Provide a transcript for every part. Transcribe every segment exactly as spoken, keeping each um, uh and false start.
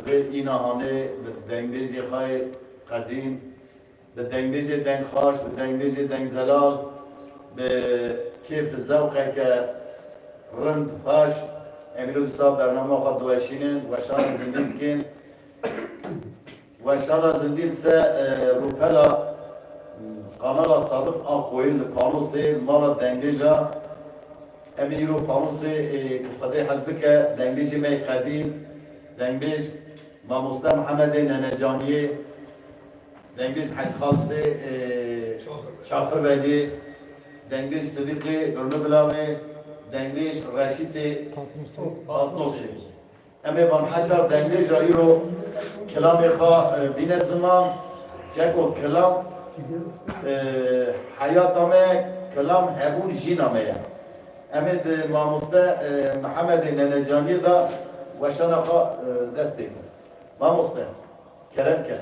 Wê înahanê bi dengbêjê xwe yê qedîm, bi dengbêjê dengxweş, bi dengbêjê dengzelal, bi kêf zewqeke rind, xweş, em îro dîsa bernama xwe diweşînin, weşana zindî dikin. Weşana zindî li ser, e, rûpela, m, kanala Sadiq Akoyî li Panosê, mala dengbêja. Em ê îro Panosê, e, ku Xwedê hez bike, dengbêjê me yê qedîm, dengbêj Mamoste Mihemedê Nenecaniyê, dengbêj Hecî Xalisê, e, Çaxirbegê, dengbêj Sidîqê Birnubilavê, dengbêj Reşîtê Patnosê. Em ê van hejar dengbêj re îro kilamê xwe, e, bîne ziman. Çeko kilam, e, heyata me, kilam hebûn jîna me ye. Em ê di mamoste, e, Mihemedê Nenecaniyê de weşana xwe, e, dest pê ke. Mamoste, kerem ke.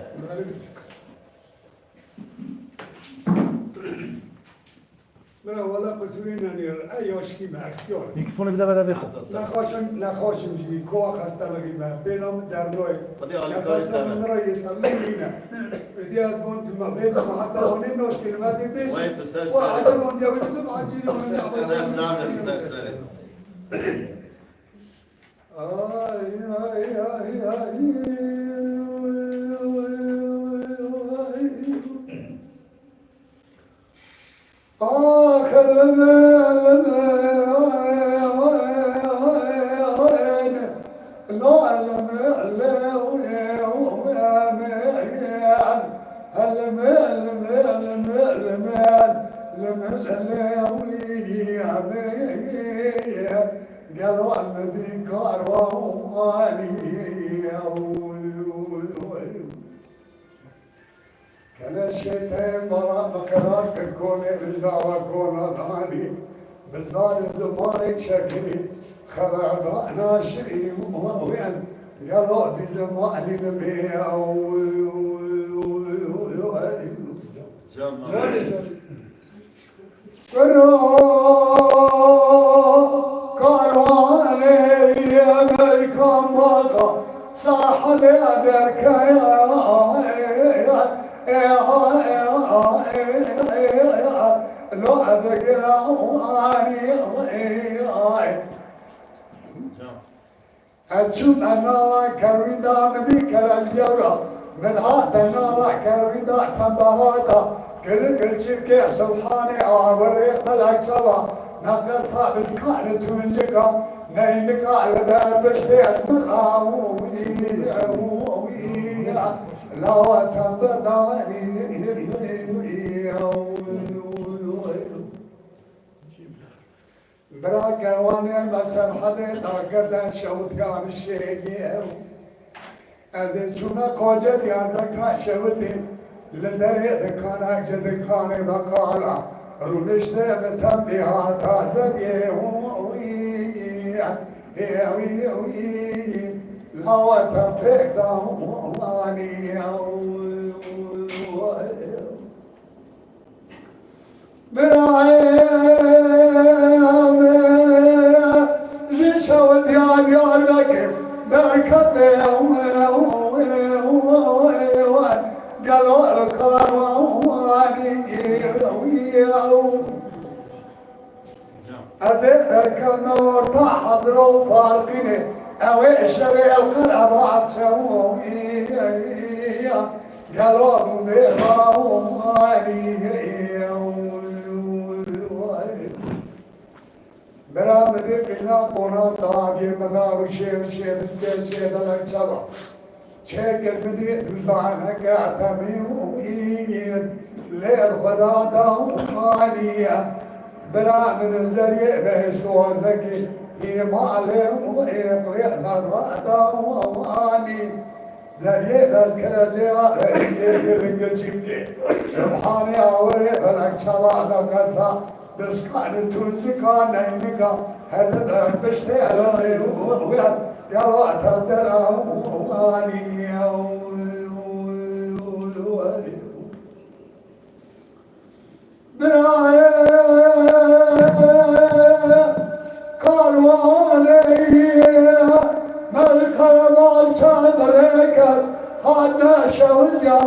Mira, wela qusurî nenîr, ey yaşkî me extiyar. Mîkrofonê bide bere vê xwe. Nexaşim, nexaşim jî, kowa xestelixî me, pêna min dernoyê. Xwedê alîkarî te be. Nexaşa min mira yê terlê nîne. Êdî ez gon tu me, vê tu me heta honê naşkînim, ez ê bêjim. Wayê tu ser serê. Wa ecel hondiya wî tu acîlî honê. Ser çavê min ser serê. Ay, ay, ay, ay. Ax, elime, elime, la, elime, elime, elime, elime, elime, elime, elime, elime, elime, gelo em bî karwanî. Keleşê te bala min qerar kir konê, min dawa kona danî. Bi zar û zimanê çekirî, xeber da naşirî û wen gelo bî zimanî min bê. Can. Kuro karwanê Emerkan baka sahilê derkeye. Lo bigira anî. Ez çûm nava kerwînda, min dî kerem gewra, min hat nava kerwînda tembehata, gili gilçikê subhanê awirê felek çava, neqesa biskani tuncika, neynika li ber piştê ez min rawî, lawa tembe danî. Bira kerwanê me Serhedê dagirde şewityan şêgê ew. Ez ê çûme qoce Diyarbekira şewitê, li derê dikanek ji dikanê beqala, rûniştê bi tembî hata zeviyê. Hê wî, wî, lawa te pêk da wanî. Birayê min ji şewitiya Diyarbekir derkete, gelo karwanî. Ez ê derkevme orta Hezra û Farqînê, ew ê şerê ew qereba şewî. Gelo bû bê xawanî. Bira min dê qîna qona sahabiyê min ra û şê û şê biskê şê belek çava. Çêkir min dê duzaneke temî û îz lê Xweda da û anî. Bira min zeriyê bê sozekî hîmalê û êqlê xerra da û anî. Zeriyê destkerezê a deriyê giringê çimkê. Subhanê awirê felek çava neqesa. Diskanê tuncika neynika. Hedi ber piştê erê û wê. Gelo tevdera wanî. Birayê karwanê, merxeban çemrê şewitya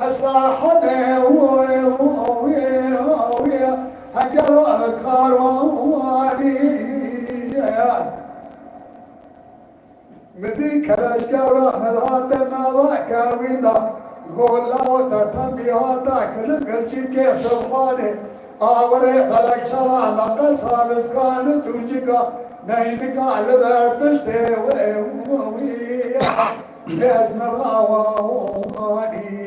hesahene wê wê wê hegela karwanî. Min dî keleşgera min hate nava kerwîn da, gola te tembî hata kilik çîkê Subhanê. Awirê felek çava neqesa biskani tûcika, neynika li ber piştê wê wî, wî, wî, ez min rawa wanî.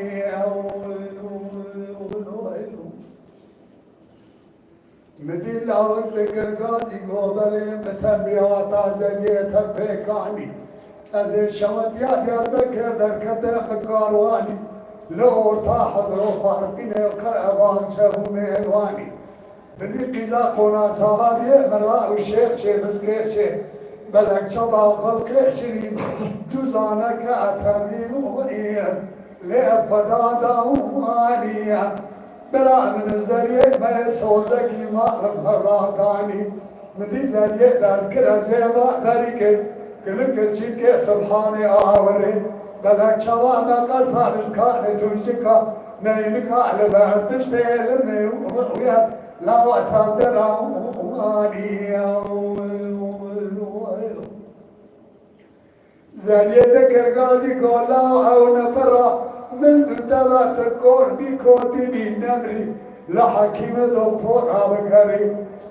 Min dî lawik dikir gazî goberê, min tembî hata zeriyê te pêkanî. Ez ê şewetiya Diyarbekir derkete bi karwanî. Li orta Hezro Farqînê Qerevan çev û mêrwanî. Bi dî qîza qona sahabiyê mira û şêx şê miskêşê. Belek çava xelqê şirîn, duzaneke etemî û îz. Lê feda da û anî. Bira min zeriyê me sozekî ma li ferradanî. Min dî zeriyê dest kir ez ê va derî kir. Kilik çîkê Subhanê awirê. Belek çava me qesa rizkanê tûncika. Neynika li ber piştê limê wiyet. Lawa tandera wanî. Zeliyê dikir gazî kola û ew nefera min du deva te kor bî kotî bî nemrî li hekîmê doktora bigerî.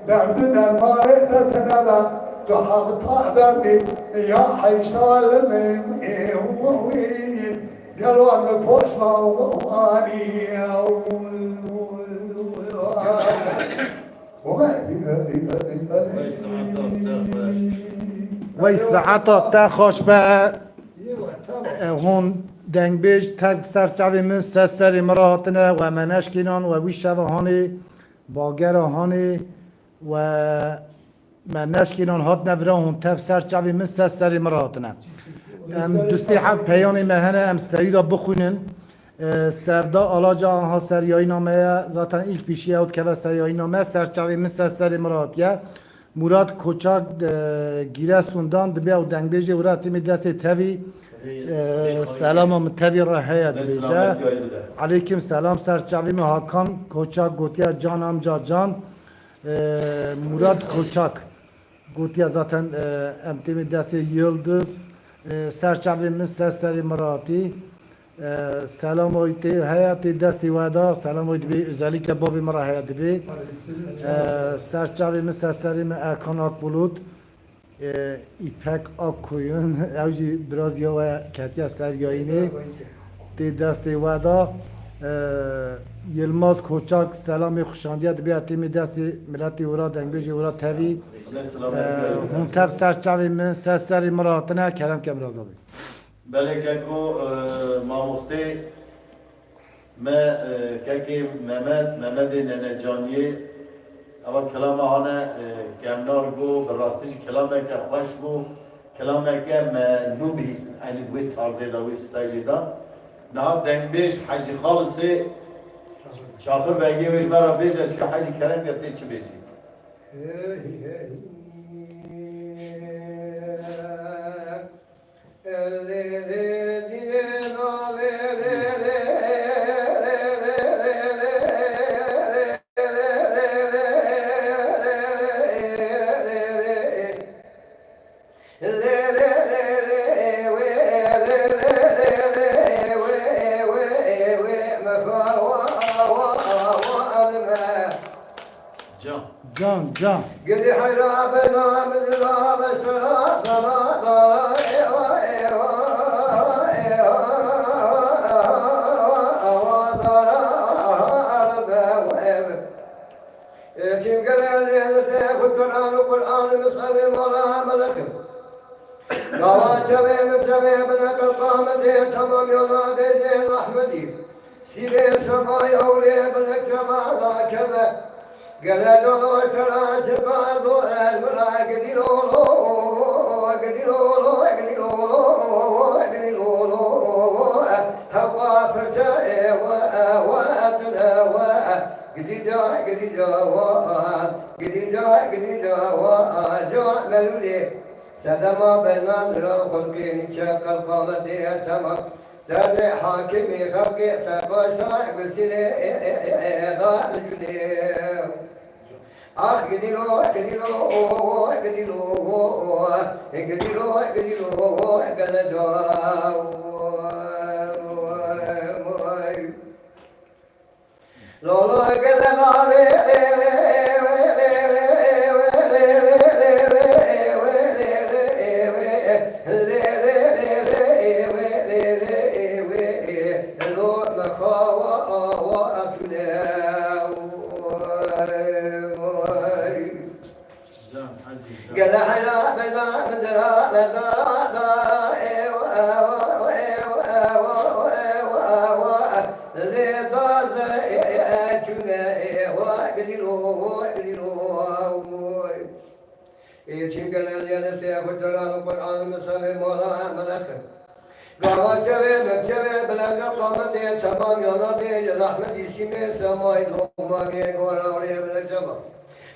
Derd û dermanê te tine be, tu hevta derdî ya heşta limê wî wî gelo li poşma wanî. Wey saeta te xweş. Wey saeta te xweş be. E, hûn dengbêj tev ser çavê min ser serê min re hatine we me neşkînan we wî şeva hanê bagera hanê we me neşkînan hatine vira hûn tev ser çavê min ser serê min re hatine. Em du sê heft peyanê me hene em serî de bixwînin. E, Sevda Alaca anha ser yayîna me ye. Zaten ilk pîşiya ew dikeve ser yayîna me, ser çavê min ser serê min re hatiye. Murat Koçak, e, Giresun'dan dibe ew dengbêjê wira têmê destê tevî. E, selama min tevî re heye dibêje. Aleykum selam, ser çavê min Hakan Koçak gotiye can amca can. E, Murat Koçak. Gotiye zaten, e, em têmê destê Yildiz, e, ser çavê min ser serê min re hatî. E, selam oy tê heye tê destê we de, selam oy dibê, özellikle bavê min re heye dibê. E, ser çavê min ser serê min Erkan Akbulut, e, İpek Akkoyun, ew jî biraziya we ketiye ser yayînê. Tê destê we de, e, Yilmaz Koçak selamê xuşandiye dibe têmê destê miletê wira dengbêjê wira tevî. E, hûn tev ser çavê min, ser serê min re hatine, kerem ke biraza bê. Belê keko, e, mamostê me, e, kekê Mehmet, Mehmetê Nenecaniyê, ewa kilama hane, e, kemnar bû, bi rastî jî kilameke xweş bû. Kilameke me nû bihîstin, eynî wê tarzê de, wê staylê de. Niha dengbêj Hecî Xalisê Çaxir Begê wê ji me re bêje, çika Hecî Kerem ke tê çi bêjî? Can. Can, can. Êtîm gelê lê li te xwe Kur'an û Kur'an li misqelê mala melekim. Dawa çavê min çavê bine qefa min tê temam yola bêjê Ahmedî. Sîrê semayê ewlê bine çava la keve. Gele lolo tera çiqa do ez bira gidî lolo, gidî lolo, gidî lolo, gidî lolo. Hewqa pirçe ê we, we tune we. Gidîca, gidîca wan, gidîca, gidîca wan, ca melûlê. Sedema bernan ra xulqê nîçe qelqametê temam. Derdê hakimê xelkê serbaşa guzîrê da li cûnê. Ax gidîlo, gidîlo, gidîlo, gidîlo, gidîlo, geleca. Lolo gele navê Can, hacî, can. Gele hela bela bela bela da ew ew ew ew ew ew ew lê da ze e e e tune e wa gilîlo gilîlo. Ê çim gele ziyade te xwe caran û Qur'an mesafê mala melexe. Gava çevê, me çevê, bilenge qametê, çeman yana bê, ji zehmet îşî mê, semay, lomagê, gora rê bile çeman.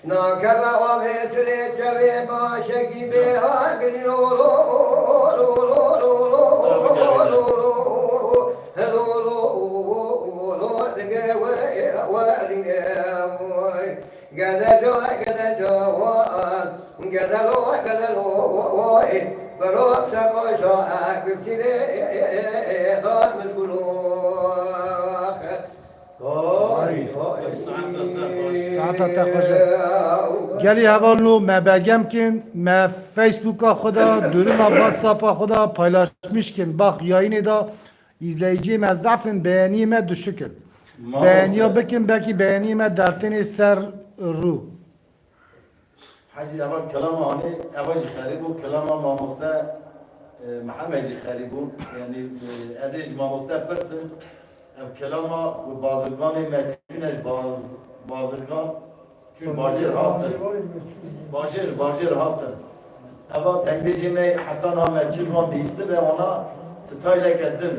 Nakeve avê sirê çevê, başekî bê, ha, gilî lo, lo, lo, lo, lo, lo, lo, lo, lo, lo, lo, lo, lo, dige we, we, dige, oy. Geleca, geleca, wa, gelelo, gelelo, wa, wa, e, bero, se, ko, şa, e, gültine, e, e, e, e, da, mecbulo, e. Vay, vay. Saeta te xweş. Gelî hevalno me begem kin, me Facebooka xwe da, duruma WhatsAppa xwe da paylaşmiş kin. Bak, yayınê da izleyiciyê me zaf in, beğeniyê me düşük in. Mamoste. Beğeniya bikin, belkî beğeniyê me dertênê ser rû. Hecî, eva kelama anê, eva jî xerîb bû, kelama mamoste, e, Mihemed jî xerîb bû. Yanî, e, ez ê ji mamoste pirsim, ev kelama ku bazirganê me çûne ji baz-, bazirgan, çûn bajêr hatin. Bajêr, bajêr hatin. Eva dengbêjê me heta niha me çi ji wan bihîstibe, wana stayleke din,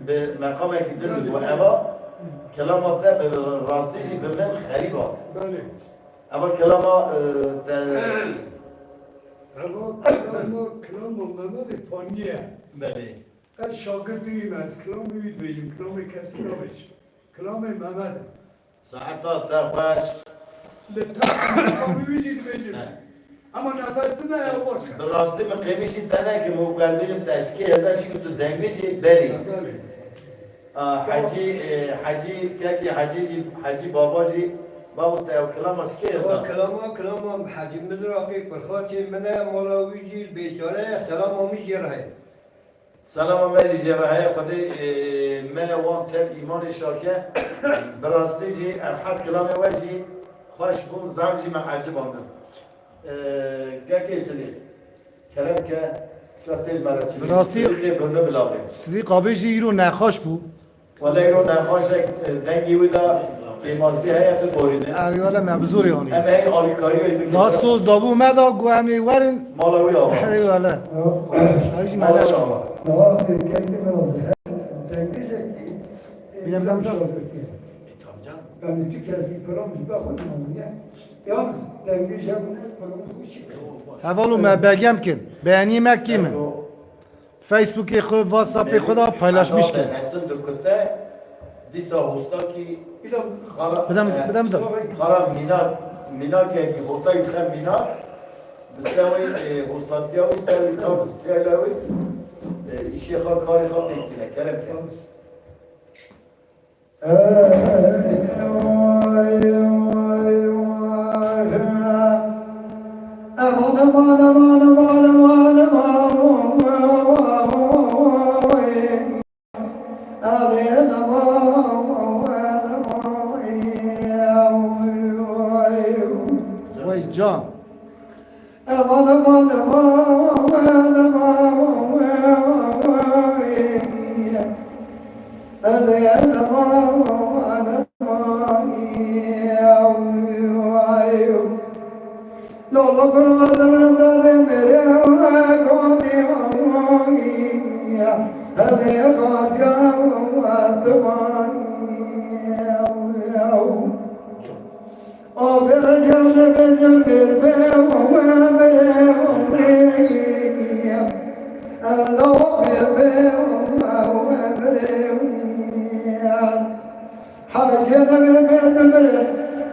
bi meqamekî din digot. Eva kelama te bi rastî jî bi min xerîb a. Belê. Eva kelama, e, te Eva kelama, kelama Mehmedê Paniye. Belê. Ez şagirtî me, ez kilamê wî dibêjim, kilamê kesî nabêjim. Kilamê Mehmed e. Saeta te xweş. Li te kilamê wî jî dibêjim. He. Ema nefes tune ya baş e. Bi rastî min qêmişî te nekim û ez bêjim te ji kê hevde çi tu dengmê jî berî. Belê. A, Hecî, e, Hecî, kekî Hecî jî, Hecî Baba jî, bavo te ew kilama ji kê hevde? Ew kilama, kilama Hecî Mizraqê Kurxaçê min e, mala wî jî bêçare ye, selama min jê re heye. Selama me jî jê re heye, Xwedê, e, me wan tev îmanê şake. Bi rastî jî ev her kilamê we jî xweş bûn, zaf jî me ecibandin. E, Gekê Sidîq, kerem ke, tu têj me re çi Bi rastî Sidîqê birni bilavê. Sidîq abê jî îro nexweş bû. Wele îro nexweş e, dengê wî de kêmasî heye, tu borîne. Erê wele me bi zorê anî. Em ê alîkariyê bikin. Gastoz dabû me da, got em ê werin. Mala wî ava. Erê wele. Ew jî me Mala wî leş ava. Ava. Ava, e, kekê me razî. Dengê jekî, e, Bilem bilem bilem. Şagirtî. E, tabii canım. Yani tu kesî kilam ji be xwe dî. Yalnız dengê jekî kilam xwe şî. Hevalû me begem kin. Beğenî me kî min. Eto, Facebookê xwe, WhatsAppê xwe de paylaşmiş kir. Hesin dikute, dîsa hostakî xara-, Bidem, e, bidem, bidem. Xara mînak, mînakekî hostakî xe mînak, bi sewê, e, hostakiya wî, sewê tam stiyayla wî, e, îşê xwe, karê xwe pêk tîne, kerem ke. Vay can.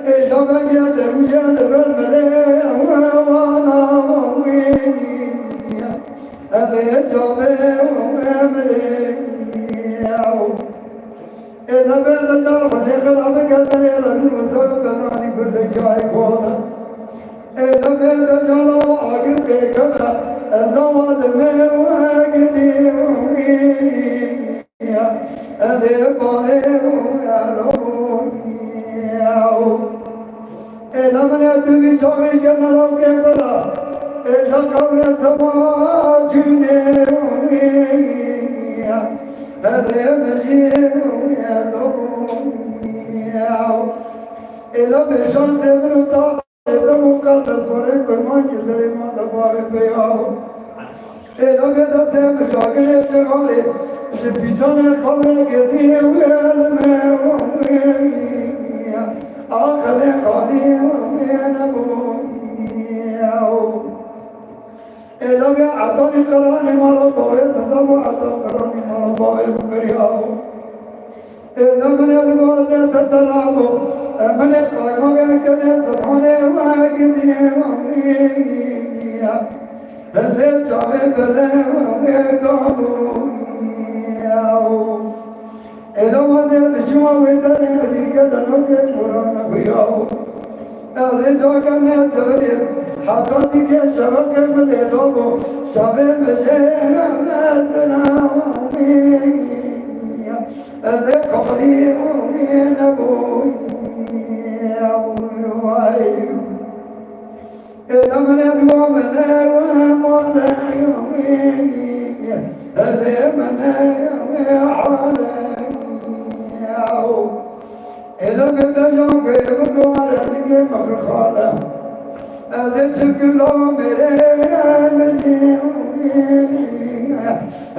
Ê, Êla bê şansê min û taxtê min û qelbê sorê kurmancî serê manda barê peya. Êla bê destê min şagirê çixarê ji pîçanê xewrê girtî wê elmê axilê xalî wê nebû. Êla bê etanî qeranê mala bavê nizam û eta qeranê mala bavê min xiriyabû. Êla min ê dixwaze te serabû. Min ê qaymaqê kenê zimanê wek dî. Hizê çavê bere wê dabû. Êla wazê li cima wê derê min dîke de nokê koran nexuya. Ez ê cake ne severê heta dîke şeveqê min lê dabû. Çavê min jê mesina wî. Ez ê xalî wî nebû. Way. Êla min ê dua min ê wê male wî. Ez ê min ê wê hale. Êla bê dejan bê min dua re nigê mexir xale. Ez ê çimkî lava mêrê min jî.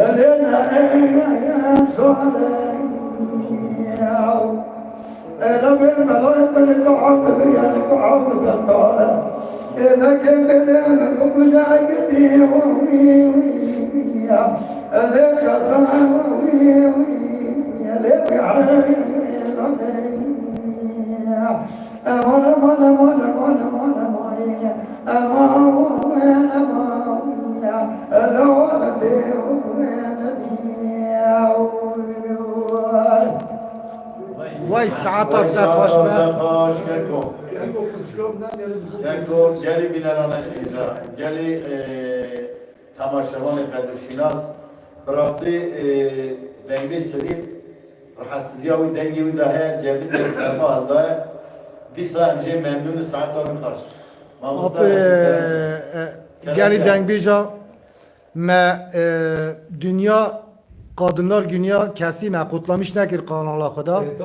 Ez ê ne sale. Êla bê melayê bê li kuha min, yanî kuha min bentale. Êla kê bê lê min bikuje gidî. Ez ê xeta lê Aman, aman, aman, aman, aman, aman. Aman, aman, aman. Vay saeta te xweş be. Xweş keko. Keko, gelî bînerane îca. Gelî, e, temaşevanê qedirşînas. Bi rastî, e, dengê Sedîq, rahatsizîya wî, dengê wî de heye, cebîn de serma hildaye. Dîsa em jê memnûn in, saeta wî xweş. Mamoste Abi, Reşîd, e, e, gelî kerem. Dengbêja me, e, Dünya Kadınlar Günü ya kesî me kutlamış nekir kanala xwe de. E, tabii ki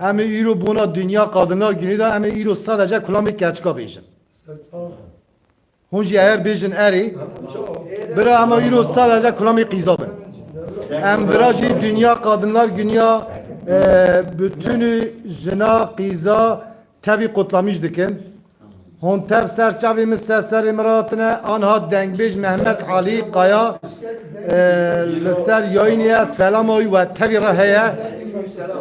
ya. Em ê îro bona Dünya Kadınlar Günü de em ê îro sadece kulamê keçika bêjin. Serçe. Hûn jî eger bêjin erê, bira em ê îro sadece kulamê qîza bin. Em vira jî Dünya Kadınlar Günü ya, e, bütünü jina qîza tevî kutlamış dikin. Hûn tev ser çavê min ser serê min re hatine, anha dengbêj Mehmet Alî Kaya, e, li ser yayînê ye, selama wî we tevî re heye.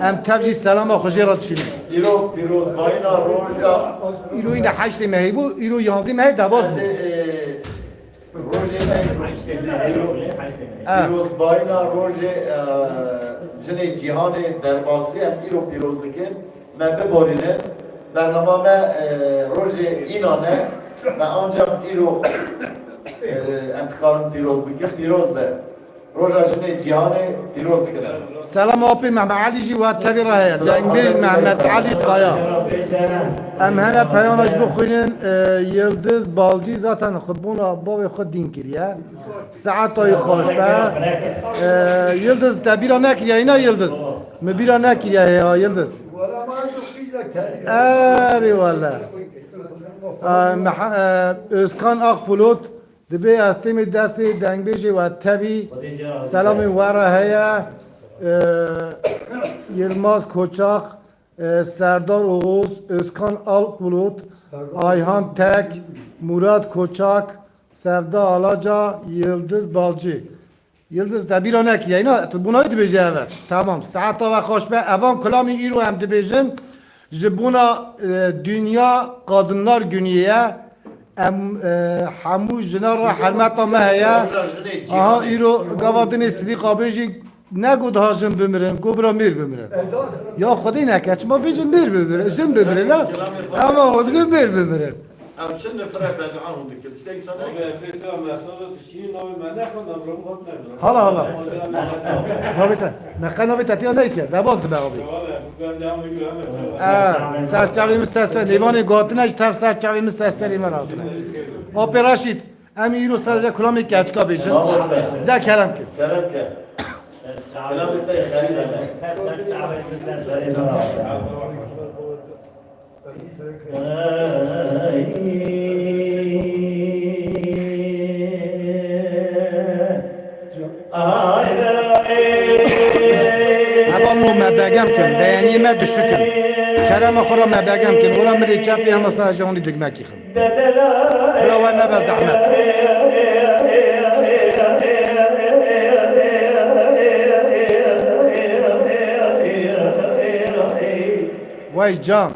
Em tev jî selama xwe jê re dişînin. Îro pîrozbayîna roja Îro yine heştê mehê bû, îro yanzdê mehê derbas bû. Rojê me, pîrozbayîna rojê, e, jinê cîhanê derbasî em îro pîroz dikin. Me biborînin. Bernama me, e, rojê înan e. Me ancak îro, e, em dikarin pîroz bikin, pîroz be. Roja Jinê Cîhanê pîroz dikin. Selam apê Mehmet Alî jî we tevî re heye. Dengbêj Mehmet Alî Kaya. Em hene peyama ji bixwînin, e, Yildiz Balcî zaten xwe bona bavê xwe dîn kiriye. Saeta wî xweş be. E, Yildiz te bîra nekiriye, îna Yildiz. Min bîra nekiriye ya Yildiz. Erê wele. E, Meha-, e, Özkan Akbulut. Dibê ez têmê destê dengbêjê we tevî selamên we re heye. E, Yilmaz Koçak, e, Serdar Oğuz, Özkan Alpbulut, Ayhan Tek, Murat Koçak, Sevda Alaca, Yildiz Balcı. Yildiz te bîra nekiriye. Îna tu bûnayî dibêje eve. Tamam. Saeta we xweş be. Evan kulamî îro em dibêjin. Ji bona, e, Dünya Kadınlar Günü ye. Em, e, hemû jinan re hermeta me heye. Roja jinê cîhanê. Aha, îro gava dinê Sidîqa bê jî ne got ha jin bimirin, got bira mêr bimirin. Ya Xwedê neke, çima bêjin mêr bimirin, jin bimirin, ha? Ama hûn dibin mêr bimirin. Ew çi nifre bedua hûn dikin? Tiştekî te neke? Abi, efê sira mesaj tiştî navê me nexwend, em rûm hat nebin. Hala, hala. Navê te. Me qe navê te tiya neyke. Debaz dibe abi. Wale, bu gaz ya mı güvenme. Ee, serçavê min sesler. Nêvanê gohatine ji tev serçavê min seslerê me ratine. Apê Raşîd, em îro sadece kulamê keçika bêjin. Mamoste. De kerem kin. Kerem ke. Kelamê te xerî de ne. Tev serçavê min seslerê me ratine. Evan lo me begem kin, beyaniyê me düşük in. Kerema xwe re me begem kin. Wela min rê çepê hema sa ji hûnî digmekî xin. Bira we nebe zehmet. Wey can.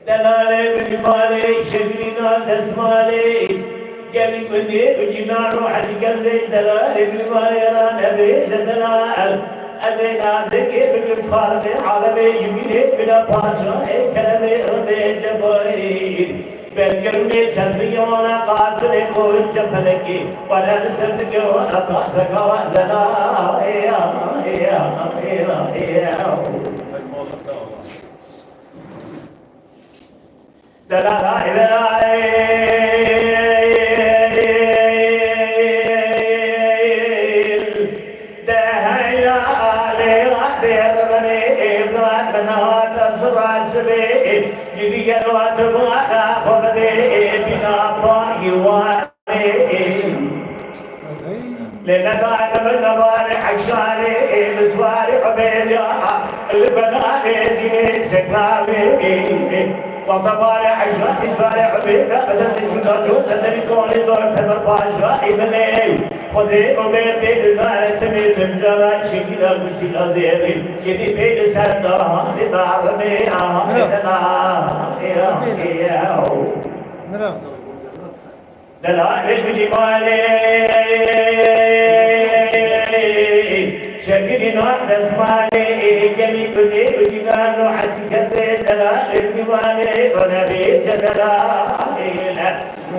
Delalê min malê, şegrîna destmalê, gelî min ê û cînan û hecî kesê, delalê min malê ra nebêje delal. Ez ê nazikê bikim xalqê alemê, ji bînê bina paşayê keremê rebê cebayî. Berkirmê serzikê wana qasirê koyunca felekê, were li serzikê wana taşeka wa zela. Lê nedalim nebarê eşarê, li siwarê Ubêd ya, li benarê zînê sekrarê. Wexta barê eşarê, siwarê Ubêd ya, bi destê şûnda cot, ez derî tonê zor teber paşa, ê bilê. Xwedê Ubêd pê dizane timê tim cara, şekîla gusîla zêrî. Yedî pê li ser dahanê dalimê, aha, Miras. Miras. Delalê min ê malê, şekilî na destmalê, gelî gulê û cînan û hecî kesê, delalê min ê malê, ronebê cedelalê.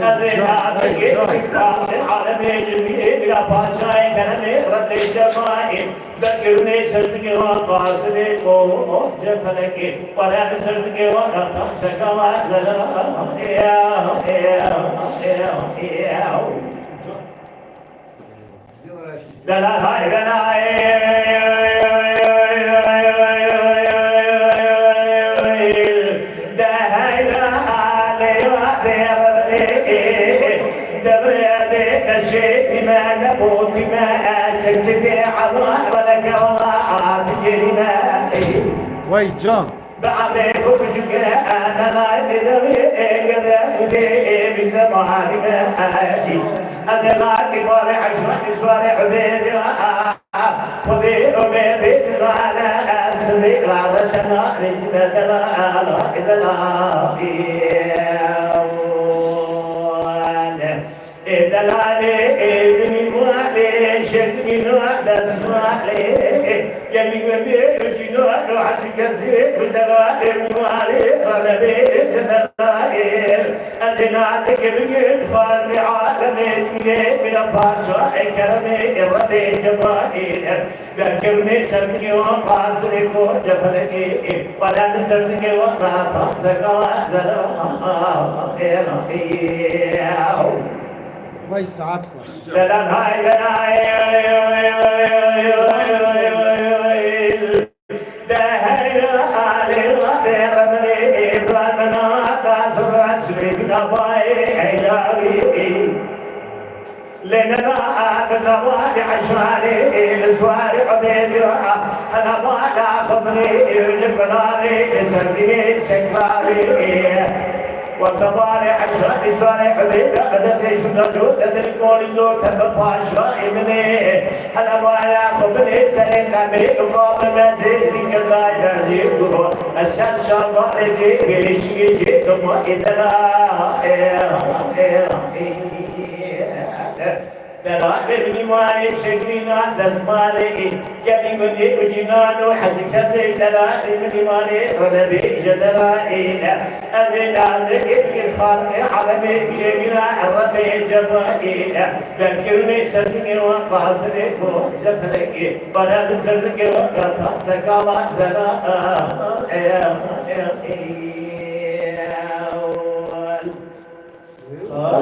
Ez ê nazikê xalqê alemê, ji bînê bira paşayê keremê, rebê cemalê. Berkirûnê serzikê wan qasirê, o, o, ce felekê. Were li serzikê wan re taşeka wa zela. Delal hay delay. De heyra alê wa dê rebê. Devrê dê eşê bîme ne botîme. Çek zikê Allah veleke wala at gerîme. Wey can. Bi amê xwe biçûke, nenay dê devê, gere dê, bi zemanî me etî. Ez ê lakî barê eşraqî suwarê Ubêdê, Xwedê Ubêdê dizane, ez sibê la reşena, rêkî me delal, delal. Ê delalê, ê binî malê, şeklî no destmalê, gelî wendê û cîno no hecî kesê, bi delalê malê, ranebê delalê. Ez ê nazikê bigim, xalqê alemê, dînê bile paşa, ê keremê, ê rebê cemalê. Derkirmê serzikê wan qasirê koca felekê, were li serzikê wan nata zeka zera. Vay saet xweş. Delal hay delal. De heyra alê wa de rebê, ê bra mena ta zura çilê bina bayê eylavî. Lê neda a bi navadî eşarê, ê li siwarê Ubêdê, a hena bala xwe binê, ê li kunarê, li serzînê şeklarê, ê. Wektebarê eşra îsarê ebê de qedesê şinda cû de dilî kolî zor te bi paşa ê min ê. Hele mala xwe binê serê qemê û qamê me zê zî kirdayê derzî û ez ser şandarê cê pêşî cê duma ê dela ê ê ê. Dela ê min îmanê şeklîna destmalê ê. Kevî min ê û cînan û hecî kesê dela ê min îmanê rinebê ji dela ê. Ez ê nazikê fikir xanê alemê bîlê bîna erretê ceba ê. Belkirinê serdinê wan qasinê bo cefelekê. Bara li serzikê wan gata sekala zena.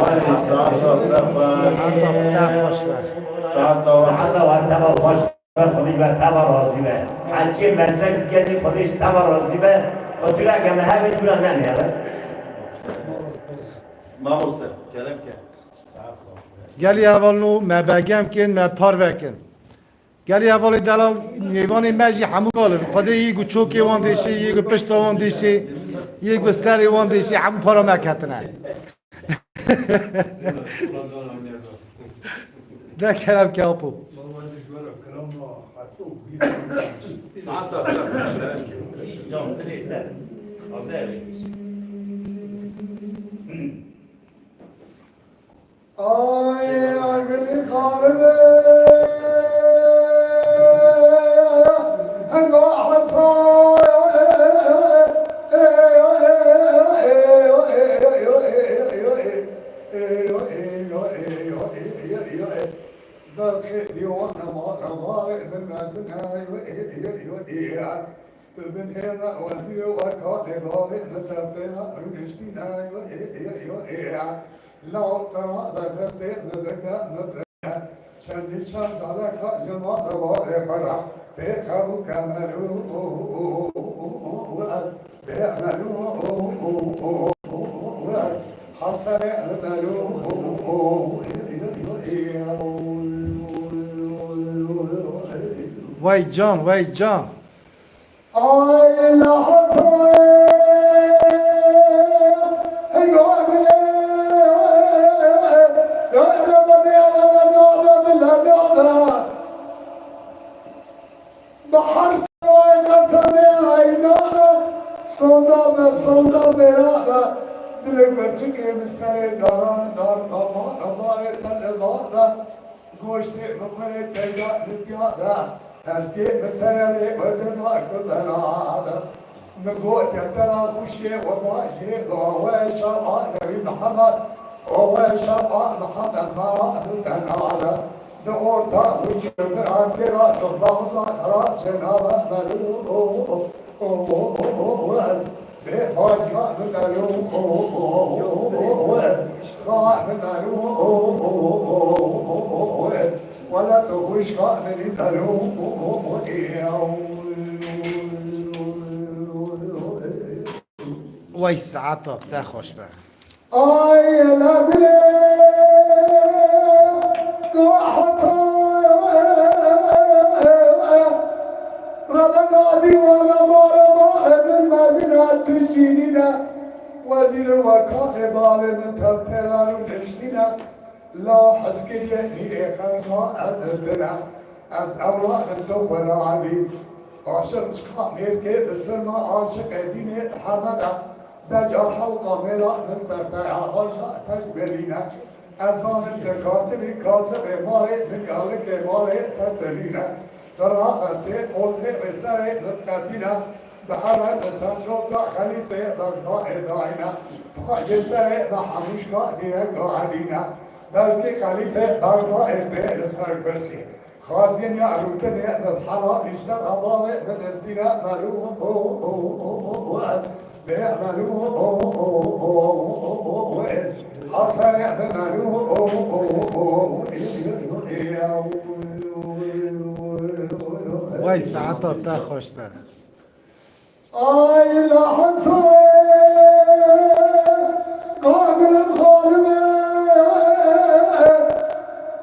Vay, saeta te xweş. Saeta te xweş be. Saeta we. Saeta we te be xweş be, Xwedê ji we te be razî be. Her çi meslek dikelî Xwedê ji te be razî be. Qusûreke me hebe dûra nenêre. Mamoste, kerem ke. Gelî hevalno me begem kin, me parve kin. Gelî hevalê delal, mêvanê me jî hemû gal in. Xwedê yê ku çokê wan dêşê, yê ku pişta wan dêşê, yê ku serê wan dêşê, hemû para me ketine. De kerem ke apo. Saeta te xweş, kerem ke. Ay, ay, gilî xanime, hega hesa. Belkî dîwana ma, ma, ma, min mezin, ay, Tu binêre wezîrê wekanê bavê min derpêna rûniştîne. Law tira be destê min bike min bike. Çendî çend saleka ji mala bavê xwe re pê xebûke merû. Pê merû. Haserê merû. Wey can, wey can. Ay, la Hesay, ya bile, ya bile, ya bile, ya bile, ya bile. Bahar seway qeseme aynana, sonda be, sonda berabe. Dilek berçikê bi serê daran dar, ama, ama, etel evada. Goştê min kurê peyda didiya de, hestê min sererê we dima ku bera de. Min got, ketera xwişkê we bajê, we şeva Nebî Mihemed, we şeva Mihemed, mera min tena de. Di orta xwişkê min ra têra, şofa xwe xera çêna be, merû. Wey saeta te xweş be. Ay la bile, tu hasa, Rebena dîwana mala bavê min mezin e, tu jî nîne. Wezîr û wekanê bavê min tevtêran û niştîne. La hezkiriyê nîrê xelqa ez bire. Ez ewladim tu xwe re ebî. Aşiq çiqa mêrkê bi sirma aşiqê dînê Mihemed e. Deca hewqa mêra min ser te ya haşa tecmelîne. Ez zanim tu kasibî, kasibê malê, tu kalikê malê, te tu nîne. Tu raxesê, qozê, wê serê, tu qetîne. Bi hewe li ser şoka xelîfê Bexdayê dayne. Pajê serê me hemûşka dîreka edîne. Belkî xelîfê Bexdayê bê li ser kursî. Xaziyên ya rûtinê bi hela nîşte re bavê bi destî re merû bê merû haserê bi merû. Wey saeta te xweş be. Ay la Hesay, kamilem xanime,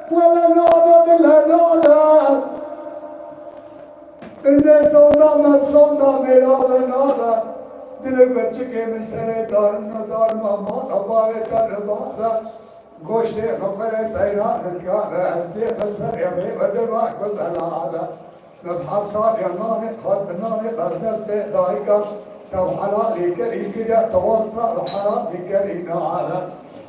wele nada bile nada. Bize sonda me, sonda me ya be nada. Dilê birçikê min serê darin û darma ma, xebarê te li bexda. Goştê xeferê teyran dikare, ez tê xeser êrê ve deva ku zelale. Min heft sal ya nanê xwet bi nanê berdestê dayika, te bi helalî kerî kiriya, te wexta bi heramî kerî neale.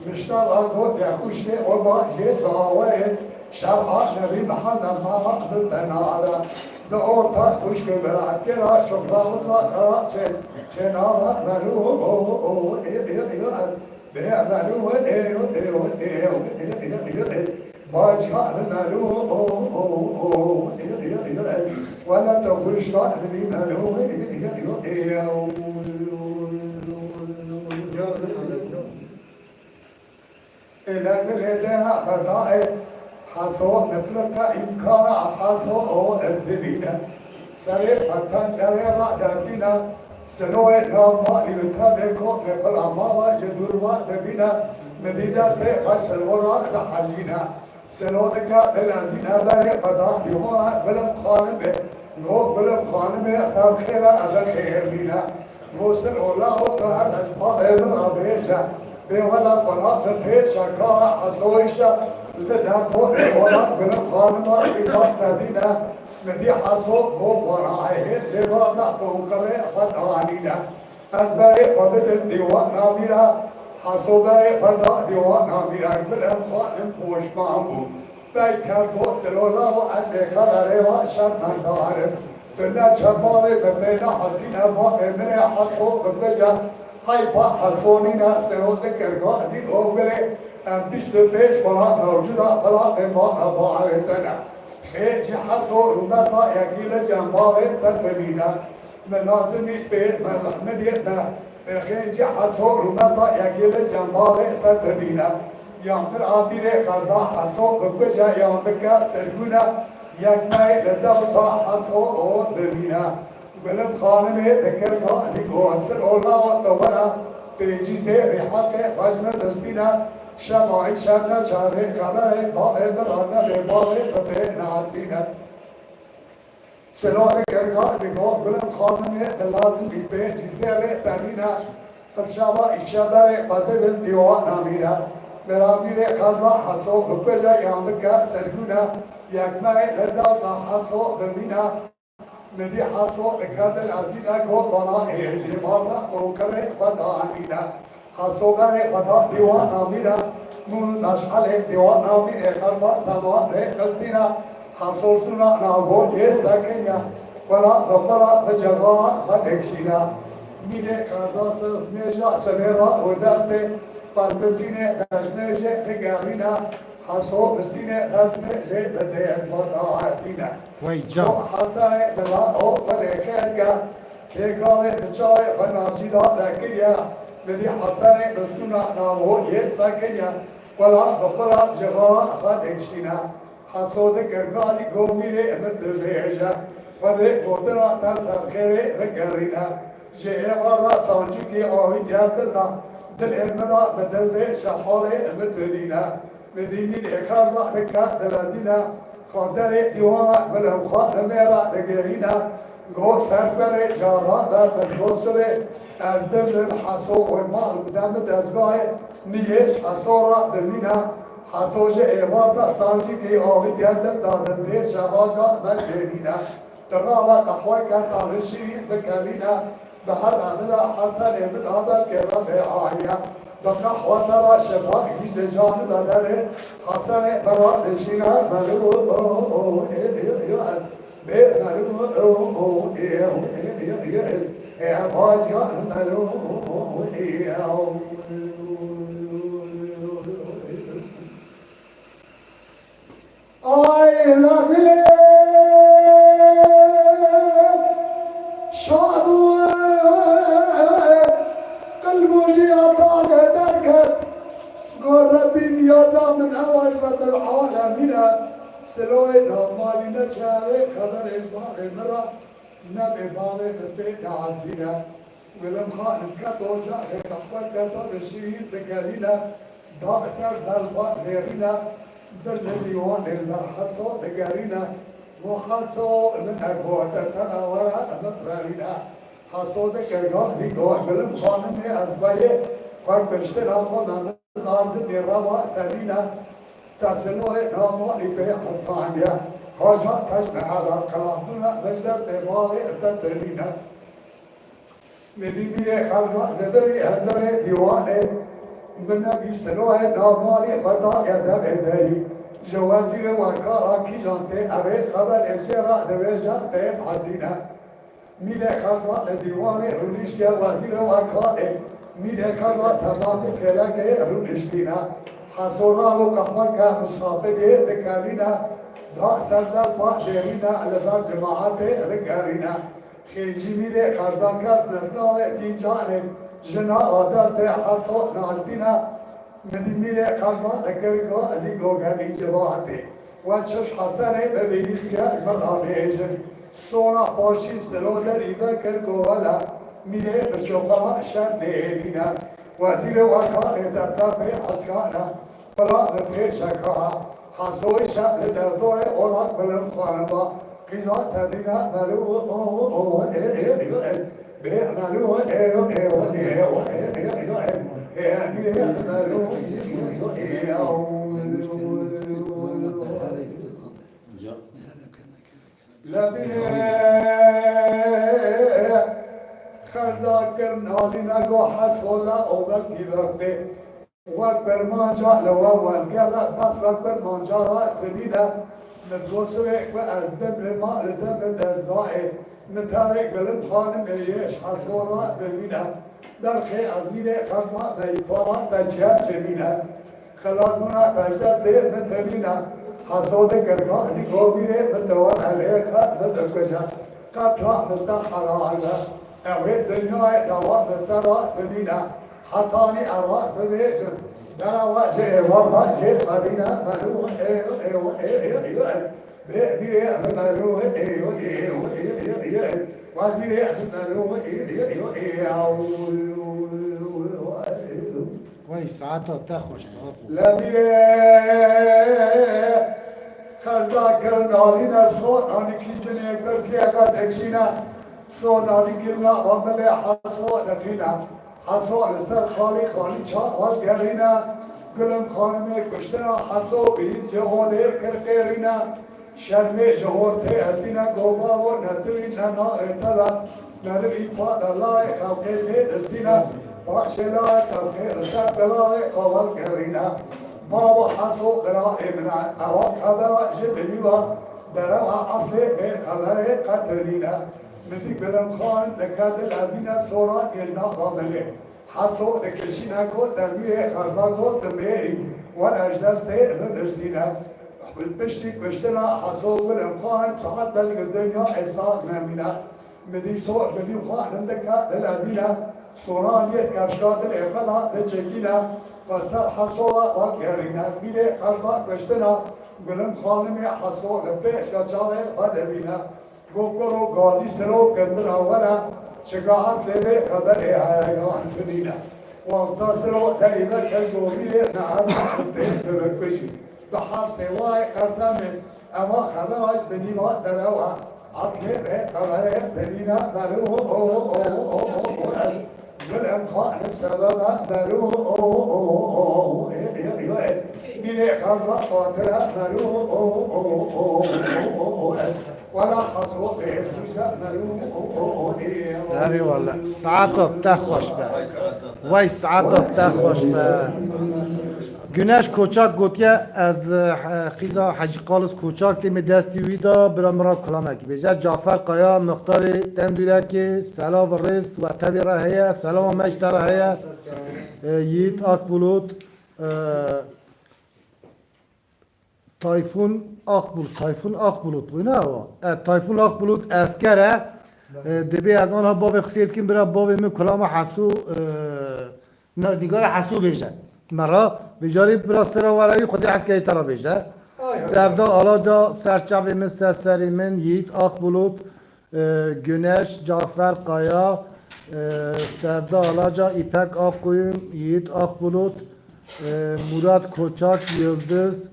Mişta ra got ya xuşkê oba jê daweyê, şer'a Nebî Mihemed mama bil benale. Di orta xuşkê bira kira, şuxla wisa xera çê, çê nava merû, o, o, o, e, e, e, e. Bê merû, e, e, e, e, e, e, e, e, e. Baca merû, o, o, o, e, e, e, e. Wele te xuşka bî merû, e, e, e, e, e. Êle bilê dêna xedayê, Heso mitlika îmkana Heso o dibîne. Serê xwe pencerê ra derdîne, Siloyê nav malî li tevê komê xwe la mala ji dûr ve dibîne, min dî destê xwe silo ra dihejîne. Silo dike dilezîne berê xwe da dîwana Gulim Xanimê. Go Gulim Xanimê, te bi xêr e, eve xêr bîne. Go Silo lawo, tu her ez bavê min re bêje. Bê wela xwe la xitê şekara Hesoyî şe. Li derdo dîwana Gulim Xanima xîzan te dîne. Min dî Heso go vana hêr cêva da qonqirê xwe danîne. Ez berê xwe bidim dîwana mîra, Heso berê xwe da dîwana mîra, Gulim Xanim poşman bû. Pey kerdo Silo lawo, ez bê xeberê wa şermendar im. Tu ne çembalê bi pê nehesîne, bavê min ê Heso bikuje. Heyfa Heso nîne, Silo dikir gazî o gulê, em bîst û pênc xula mewcuda xula bê ma ebaê te ne. Xêr cî Heso rûmeta yekî li cembalê te tevîne. Min lazim îş pê, min rehmediyê te. Pêxên cî Heso rûmeta yekê li cembalê te dibîne. Yan dir abîrê xerda Heso bikuje yan dike sirgûne. Yek me li dewsa Heso o bimîne. Gulim Xanimê dikir gazî go Silo lawa te were. Pêncî zêrî heqê xwe ji min distîne. Şema îşev ne çavê xeberê bavê min re nebê bavê bi pê nasîne. Silo dikir gazî go Gulim Xanimê, di lazim bî pêncî zêrê te bîne. Ez şeva îşev berê xwe didim dîwana mîre. Miramîrê xerda Heso bikuje yan dike sirgûne. Yek me li dewsa Heso bimîne. Min dî Heso dike dilezîne go vana êjê barda qonqirê xwe danîne. Heso berê xwe da dîwana mîre, mûn meşelê dîwana mîrê xerda dema lê xistîne. Heso sûna navon yê sekiniye, xwela bi xwela bi cevara xwe dikşîne. Mîrê xerda sivmêja sivê ra û destê xwe bi sînê dejmêjê digerîne. Heso bi sînê dejmêjê bi dêz ve daetîne. Wey can. Hesenê bila o xwedê xêr ke. Kê galê bi çavê xwe navcî da vekiriye, min dî Hesenê bi sûna navholiyê sekiniye, xwela bi xwela cixara xwe dikşîne. Heso dikir galî go mîrê min dibêje, Xwedê gotina te ser xêrê bigerîne. Ji êvar re sancikî awî diye dil de, dilê min de bi dil dê şehalê min tunîne. Min dî mîrê xerda dike dilezîne, xanderê dîwana Gulim Xanimê re digihîne. Go ser serê cara be min go sibê, ez bimrim Heso wê mal bide min dezgahê, niyê ji Heso re bimîne. Heso ji êvar de sancîkî awî diye dil de, dil dê şevaja me şêrîne. Tirava qehweke tarî şirîn bikelîne, bi her evida Hesenê min a belkê re bê aniye. Bi qehwe te re şeva gîjê canî de derê, Hesenê min re dişîne, merû, o, o, ê, ê, ê, ê, bê merû, o, o, ê, o, ê, ê, ê, ê, ê, baciya merû, o, o, ê, o. Ay la gulê şabû qilbû jî ya tade derket. Go Rebbî niyaza min ew ay Rebbil alemîn e. Siloyê namalî neçare xeberê ji bavê min re. Nebê bavê min pê diezîne. Gulim Xanim ket ocaxê qehwe keta li şirîn digerîne. Da ser zelfa zêrîne. Bir li dîwanê li ber Heso digerîne. Go Heso min e gote te re were min revîne. Hesode kerga vî go, Gulim Xanimê ez bayê xwe kuştina xwe Mehmet Azimê reva terîne. Tersinoyê namalî pê hesaniye. Haja teş mehela qilasbûna meclesê balê te terîne. Nidî mîrê xerza zebirî hundirê dîwanê. Min nebî silohê namalî xwe daye devê derî. Ji wezîrê wekala kîjan tê evê xeberê jê re dibêje tê hezîne. Mîrê xerza li dîwanê rûniştiye wezîrê wekalê. Mîrê xerza tevandî kêlekê rûniştîne. Heso ral û qehweke misafirê dikerîne. Da ser zer pa dêrîne li ber cemaetê digerîne. Xêncî mîrê xerza kes nesnavê fîncanê. Jina a destê Heso nastîne. Min dî mîrê xerza dikir ku ez î gogerî civatê. We çiş Hesenê bibînî xiya ji min re bêjin. Sona paşî silo derî vekir ku wele mîrê bi çoxala şer nêhênîne. Wezîrê wekalê te te pê heskane. Pira bi pê şekana. Hesoyî şer li derdorê ola Gulim Xanima. Qîza tedîne merû. Lebirê xerda kir nalîne go Heso la ovel dîvextê. Wek bermanca li we wergere, bes wek bermanca re tevîne. Min dostê ku ez bimrima li deme dezgahê. Min tevek Gulim Xanimê yê ji Heso re bimîne. Derxê ez mîrê xerza beyî para te ciya çêmîne. Xilasbûna bejdestê min tevîne. Heso dikir gazî komîrê min dewe elê xet min dikuje. Qet ra min te helal be. Ew ê dinyayê dewa min te ra tevîne. Hetanî ev rast bibêjin. Derewa ji êwan re jê xebîne. Merû ê ê ê ê ê ê ê. Bê bîrê min merû ê ê ê ê ê ê. Wezîrê min merû ê ê ê ê ê. Wey saeta te xweş be. Lebîrê xerza kir nalîne so anikî binê birsiye qet ekşîne. So nalî girna amilê Heso dixîne. Heso li ser xalî xalî çawa gerîne. Gulim Xanimê kuştina Heso bî ji holê kir qêrîne. Şermê ji hor tê ezîne, gova û netirî ne navê te ve. Merivî pa delayê xelkê jê dizîne, paşê layê xelkê li ser delayê qawel gerîne. Bavo Heso birayê min e, ewa xebera ji binî ve, derewa eslê vê xeberê qetirîne. Min dî Gulim Xanim dike dil ezîne, sora gêlna bamilê. Heso dikişîne ku demiyê xerza ku dimrêrî, were ji destê min birsîne. Piştî kuştina Heso Gulim Xanim saet dest bi dinya êsa nemîne. Min dî so, min dî xwe hindika dilezîne. Soran yê kevşka dilê xwe da diçekîne. Xwe ser Heso da vegerîne. Bîrê xerza kuştina Gulim Xanimê Heso li pêş çavê xwe dimîne. Go kuro gazî siro kindira were, çika eslê vê xeberê heye yan tunîne. Wexta siro derî veke govîrê me ez pê bibikujî. Bi her sê wayê qesemê, eva xebera ji binî va derewa. Eslê vê xeberê tunîne merû. Gul em xanim sebebe merû. Bîrê xerza xatire merû. Wela Heso bê suce merû. Erê wele, saeta te xweş be. Wey saeta te xweş be. Güneş Koçak gotiye, ez, e, qîza Hecî Qalis Koçak tê min destî wî da, bira min ra kulamekî bêje. Cafer Kaya, muxtarê Tendûrekê, selav û rêz we tevî re heye, selama me ji te re heye. E, Yiğit Akbulut, e, Tayfun Akbul, Tayfun Akbulut bû, ne wa? E, Tayfun Akbulut esker e. E, dibê ez anha bavê qisê dikim, bira bavê min kulama Hesû, e, na, nîgara Hesû bêje. Me ra, vêcarî bira sira were wî, Xwedê eskerê te ra bêje. Sevda Alaca, ser çavê min, ser serê min, Yiğit Akbulut, e, Güneş, Cafer Kaya, e, Sevda Alaca, İpek Akkoyun, Yiğit Akbulut, e, Murat Koçak, Yıldız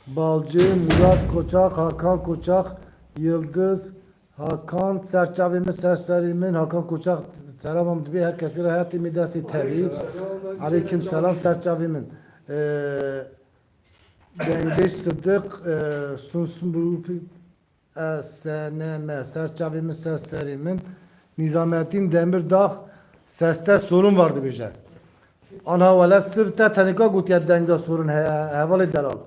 Balcı, Murat Koçak, Hakan Koçak, Yıldız Hakan, ser çavê min, ser serê min. Hakan Koçak, selamam dibê her kesî re, hetê min destê tevî. Aleyküm selam, ser çavê min. Ee, Dengbêj Sidik, e, Sunsun Grup, e, S N M, ser çavê min, ser serê min. Nizamettin Demirdağ, seste sorun var dibêje. Anha wele siv te tenika gotiye denga sorun he-, hevalê delal.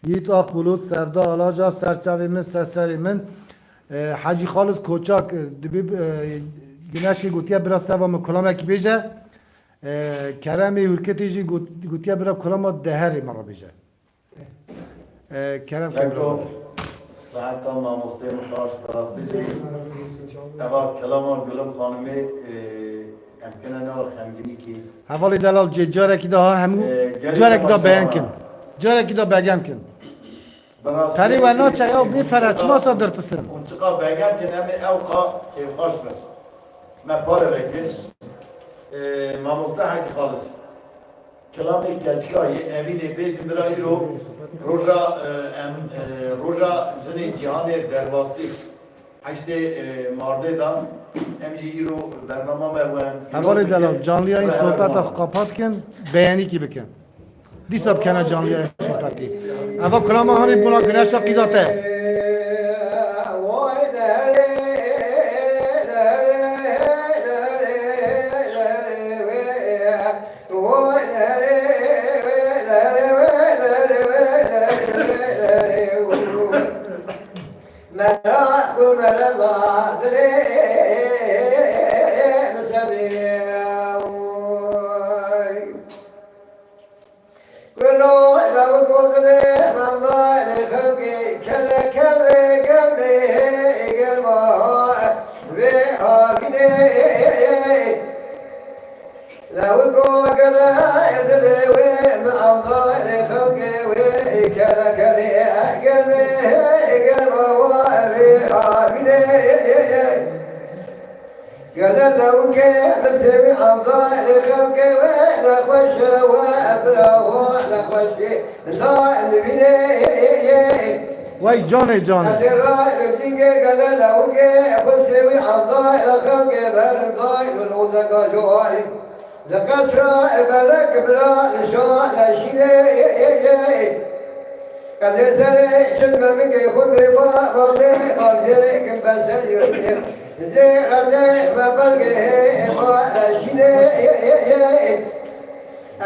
Yiğit Akbulut, Sevda Alaca, ser çavê min, ser serê min. E, Hacî Xalis Koçak, e, dibê, e, Güneşê gotiye bira seva min kulamekî bêje. E, Keremê Hurketê jî got-, gotiye bira kulama deherê min re bêje. E, Kerem Keko, Kebra. Saeta mamosteyê min xaş bi rastî jî. Eva kelama Gulum Xanimê, e, em kene nava xemgînîkî. Hevalê delal cê carekî daha hemû, e, gelê carekî daha beyan kin. Carekî daha begem kin. Bi rastî. Perê we naçe ya bê pere, çima sa dirtisin? Hûn çiqa begem kin, em ê ew qa kêfxweş bin. Me pare vekin. E, mamoste Hacî Xalis. Kilamê keçika yê evînê bêjin bira îro roja, e, em, e, roja jinê cîhanê derbasî heştê, e, mardê da em jî îro bernama me wen. Hevalê delal, canliya yî sohbeta xwe qapat kin, beyanîkî bikin. Dîsa bikene canliya yî sohbetî. Eva kulama hanê bona güneşa qîza te. Gele dewke bi sêwî evdalê xelkê we nexweş e, we etrafa nexweşê da li vînê. Wey canê canê. Ez ê ra cingê gele dewke bi sêwî evdalê xelkê berim day min odeka joalî. Li qesra berek bira li şa leşînê. Ez ê serê çin me min kê xwe bê ba, ba dê, ba dê, kim be ser yê. Zê re dê, me belgê hê, ba leşînê.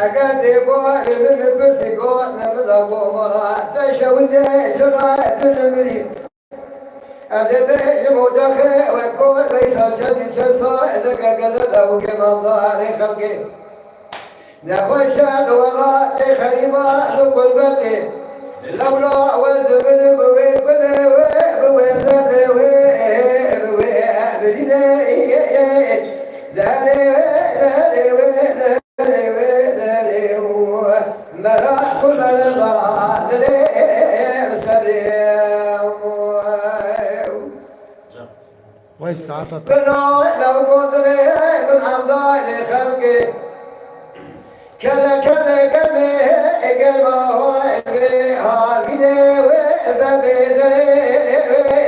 Eger dê ba, dê min, min pirsî got, me min da bo mala, te şewitê, çira, tu li mirî. Ez ê bêjim ocaxê wek kor, veysa çendî çend sal, ez ê gegele dewkê maldarê xelkê. Nexweşe li welatê xerîba li qurbetê. Lewla we zivirim bi wê gulê wê, bi wê zerdê wê, bi wê birînê, derê wê, derê wê, derê wê, derê wê. Mera xwe merda dilê serê. Vay saeta te. Bira lew godilê min evdalê xelkê. Kele kele gemê germa ho evê havînê wê bebê derê wê.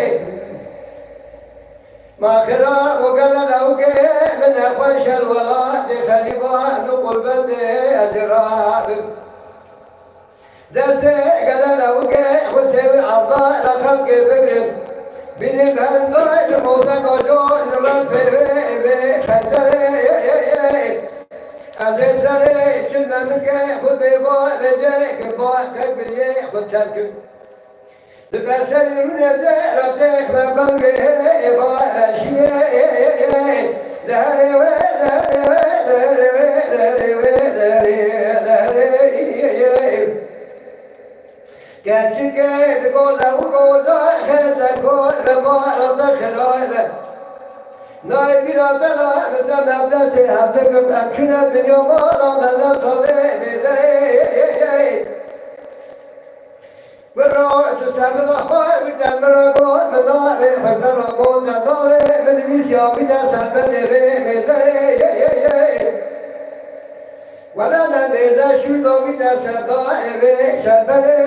Ma xira û gele lewkê min nexweş el welatê xerîban û qurbetê ez ê rabim. Destê gele lewkê Husê wî evda li xelkê bigrin. Bînim hendayê li mozeka jo li refê wê, wê pencerê. Ez ê serê çin me bike xwe bê ba vêcê, ki ba tek biliyê xwe terk kim. Li beselê min ê zehra têx me bangê ba eşiyê. Li herê wê, li herê wê, li herê wê, li herê wê, li herê, li herê. Keçikê bi gola û gola xeze kor bi mara te xiraye. Nayê bîra te la bi te mevdetê hevdikir em çûne dinya mara me der salê bêderê. Bira tu ser min xwe wî te min re got, min navê xwe te re got, te navê min nivîsiya wî te ser bedê vê mêzerê. Wele me mêze şûrda wî te ser dayê vê şerberê.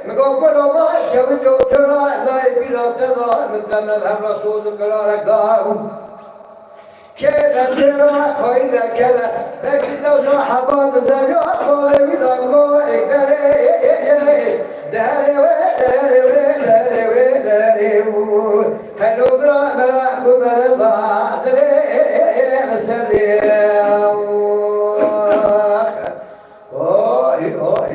Min got, "Bira, ma şewi cotura, layê bîra te da, min te me hevra soz û qirare gav." Kê de çêra, xayî de keve, belkî de sahiba di zerya, xalê wî da go, ê derê, ê, ê, ê, ê, derê wê, derê wê, derê wê, derê wê. Heylo bira, mera ku bere da, dilê, ê, ê, ê, serê. Oy, oy.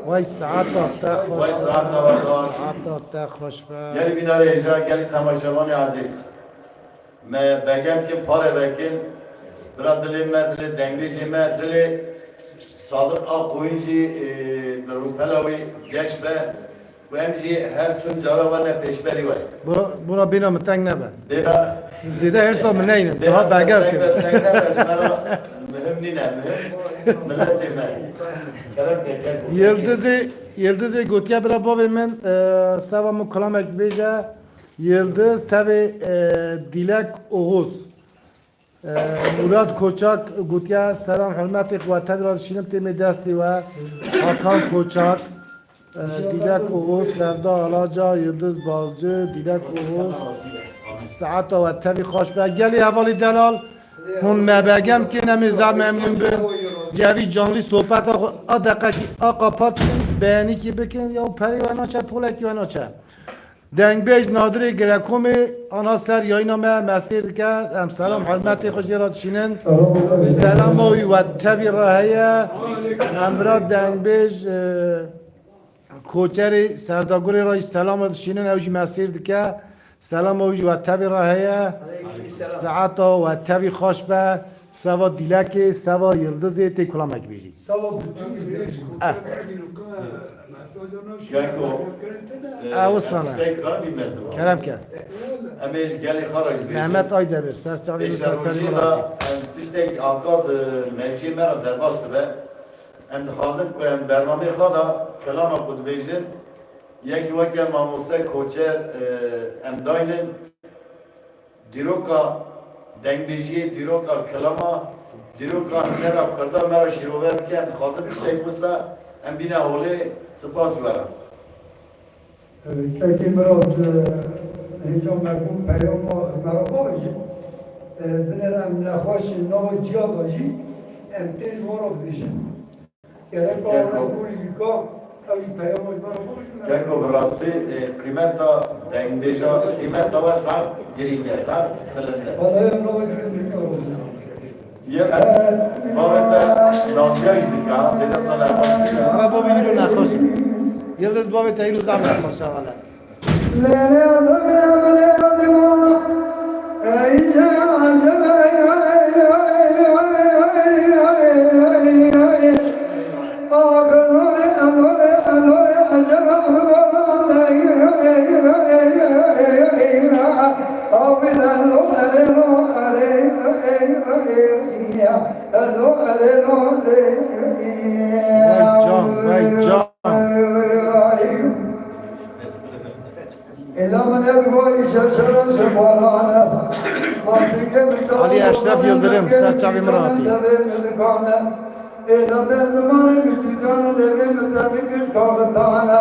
Vay saeta te xweş be. Vay saeta we xweş. Saeta te xweş be. Gelî bînerê hêja, gelî temaşevanê ezîz. Me begem kin, pare vekin. Bira dilê me, dilê dengbêjê me, dilê Sadiq Akkoyun jî, e, bi rûpela wî geş be. Û em jî her tim cara we ne pêşberî we. Bura, bura bîna min teng nebe. Bêra Zêde hêrsa min neynin. Bêra Daha beger teng kir. be, teng nebe, ji me re muhim nîne, muhim miletê me. Kerem ke, gel. Yıldız'ı, Yıldız'ı gotiye bira bavê min, e, seva min kulamek bêje. Yıldız tevê, e, Dilek Oğuz. Ee, Murat Koçak gotiye, "Selam, hurmetê xwe, tevî re dişînim têmê destê we." Hakan Koçak, e, Dilek Oğuz, Sevda Alaca, Yıldız Balcı, Dilek Oğuz. Saeta we tevî xweş be. Gelî hevalî delal, hûn me begem kin, em ê zaf memnûn bin. Cevî canlî sohbeta xwe, a deqekî, a qapat kin, beyanîkî bikin, ya perê we naçe, polekî we naçe. Dengbêj Nadirê Girekomê ana ser yayîna me mesîr dike. Em selam hurmetê xwe jê re dişînin. Selama wî we tevî re heye. Em bira dengbêj, e, Koçerê Serdagurê re jî selama dişînin, ew jî mesîr dike. Selama wî jî we tevî re heye. Saeta we tevî xweş be. Seva Dîlekê, seva Yildizê tê kulamek bêjî. Sava bütün Keko, e, Ew sana. Tiştek karin bî mezin. Kerem ke. Em ê ji gelê xwe re jî bêjin. Mehmet Aydemir, ser çavê min ser serî min hatî. Em tiştek anka di mejiyê me re derbas dibe. Em dixwazin ku em bernameyê xwe de kelama ku dibêjin, yekî weke mamoste Koçer, e, em daynin. Dîroka dengbêjiyê, dîroka kilama, dîroka hunera kurda me re şîrove bike, em dixwazin tiştek wisa em bîne holê, spas ji we re. Kekê min re, e, hêja me bû peyama me re bavêjin. E, binêre em nexweş in nava ciya de jî em tê ji we re dibêjin. Gerek Keko. Keko, bi rastî, e, qîmeta dengbêja, qîmeta we zaf girîng e, zaf bilind e. Yê bavê te naziya jî dike, ha, zêde sala xwe. Ara bavê îro nexweş e. Yildiz bavê te îro zaf nexweş e, wele. Vay can, vay can. Ali Eşref Yıldırım, ser çavê min re hatî. Êla te zimanê min jî can û lêvê min te min giş kaxitane.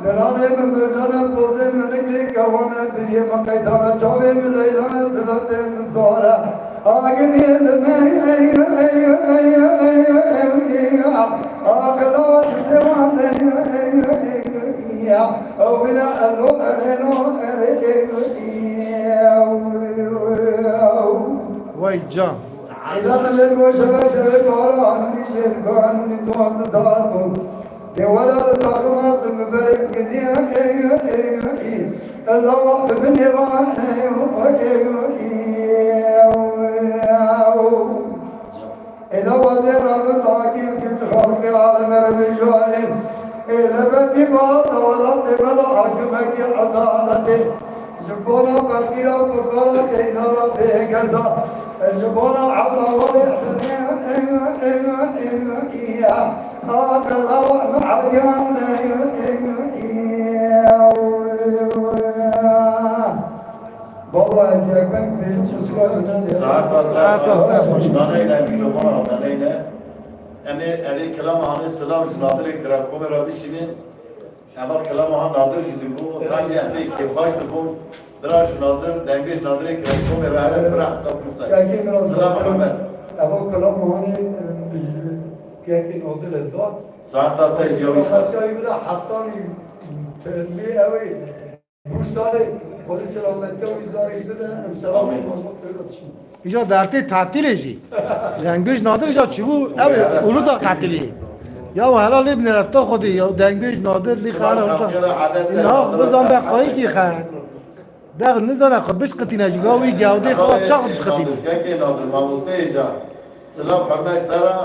Diranê min bircane pozê min niklê kewane biriyê min qeytane. Çavê min leylane sivetê min sare. Agiriyê li me aqila sewane. Wîna elo erêno erê. Vay can. Ela millet boşa başa ve doğru anını şerkan mi tuazı zarbu. De wala da takma sınıfları gidiyor. Ela vakti bin yevan. Ela wazê rabin takîb kir ji xalqê aleme re bêjû alî. Ê li ber dî bal de welatê me de hakimekî edaletê. Ji bona feqîra, fuqara, seydara bêkesa. Ji bona ewla welê. Baba, ez yek ben bêjim, kusura bike. Saeta te xweş. Daneyne, mîkrofona daneyne. Em ê, em ê kilama hanê silav ji Nadirê Kirakomê re bişînin. Eva kilama han Nadir jî dibû, û tancî em pê kêfxweş dibûn. Bira ji Nadir, dengbêj Nadirê Kirakomê re here bira heta Kursay. Silav Mihemed. Eva kilama hanê, em, ji kekê Nadir ez da. Saeta te jî ew jî. Saeta te bira heta termê ew ê. Rûsarê, Xwedê selametiya wî zarê bide, em selamê Amîn. Îja dertê tatilê jî. Dengbêj Nadir îja çûbû, ew ê Uludağ tatilê. Ya helal lê binêre ta Xwedê, ya dengbêj Nadir lê xana Uludağ. Niha bizan be qayîkî xe. Be nizane xwe bişqitîne jî, ga wî gewdê xwe çax bişqitîne. Kekê Nadir, mamosteyê ca. Silav hurmet ji te re.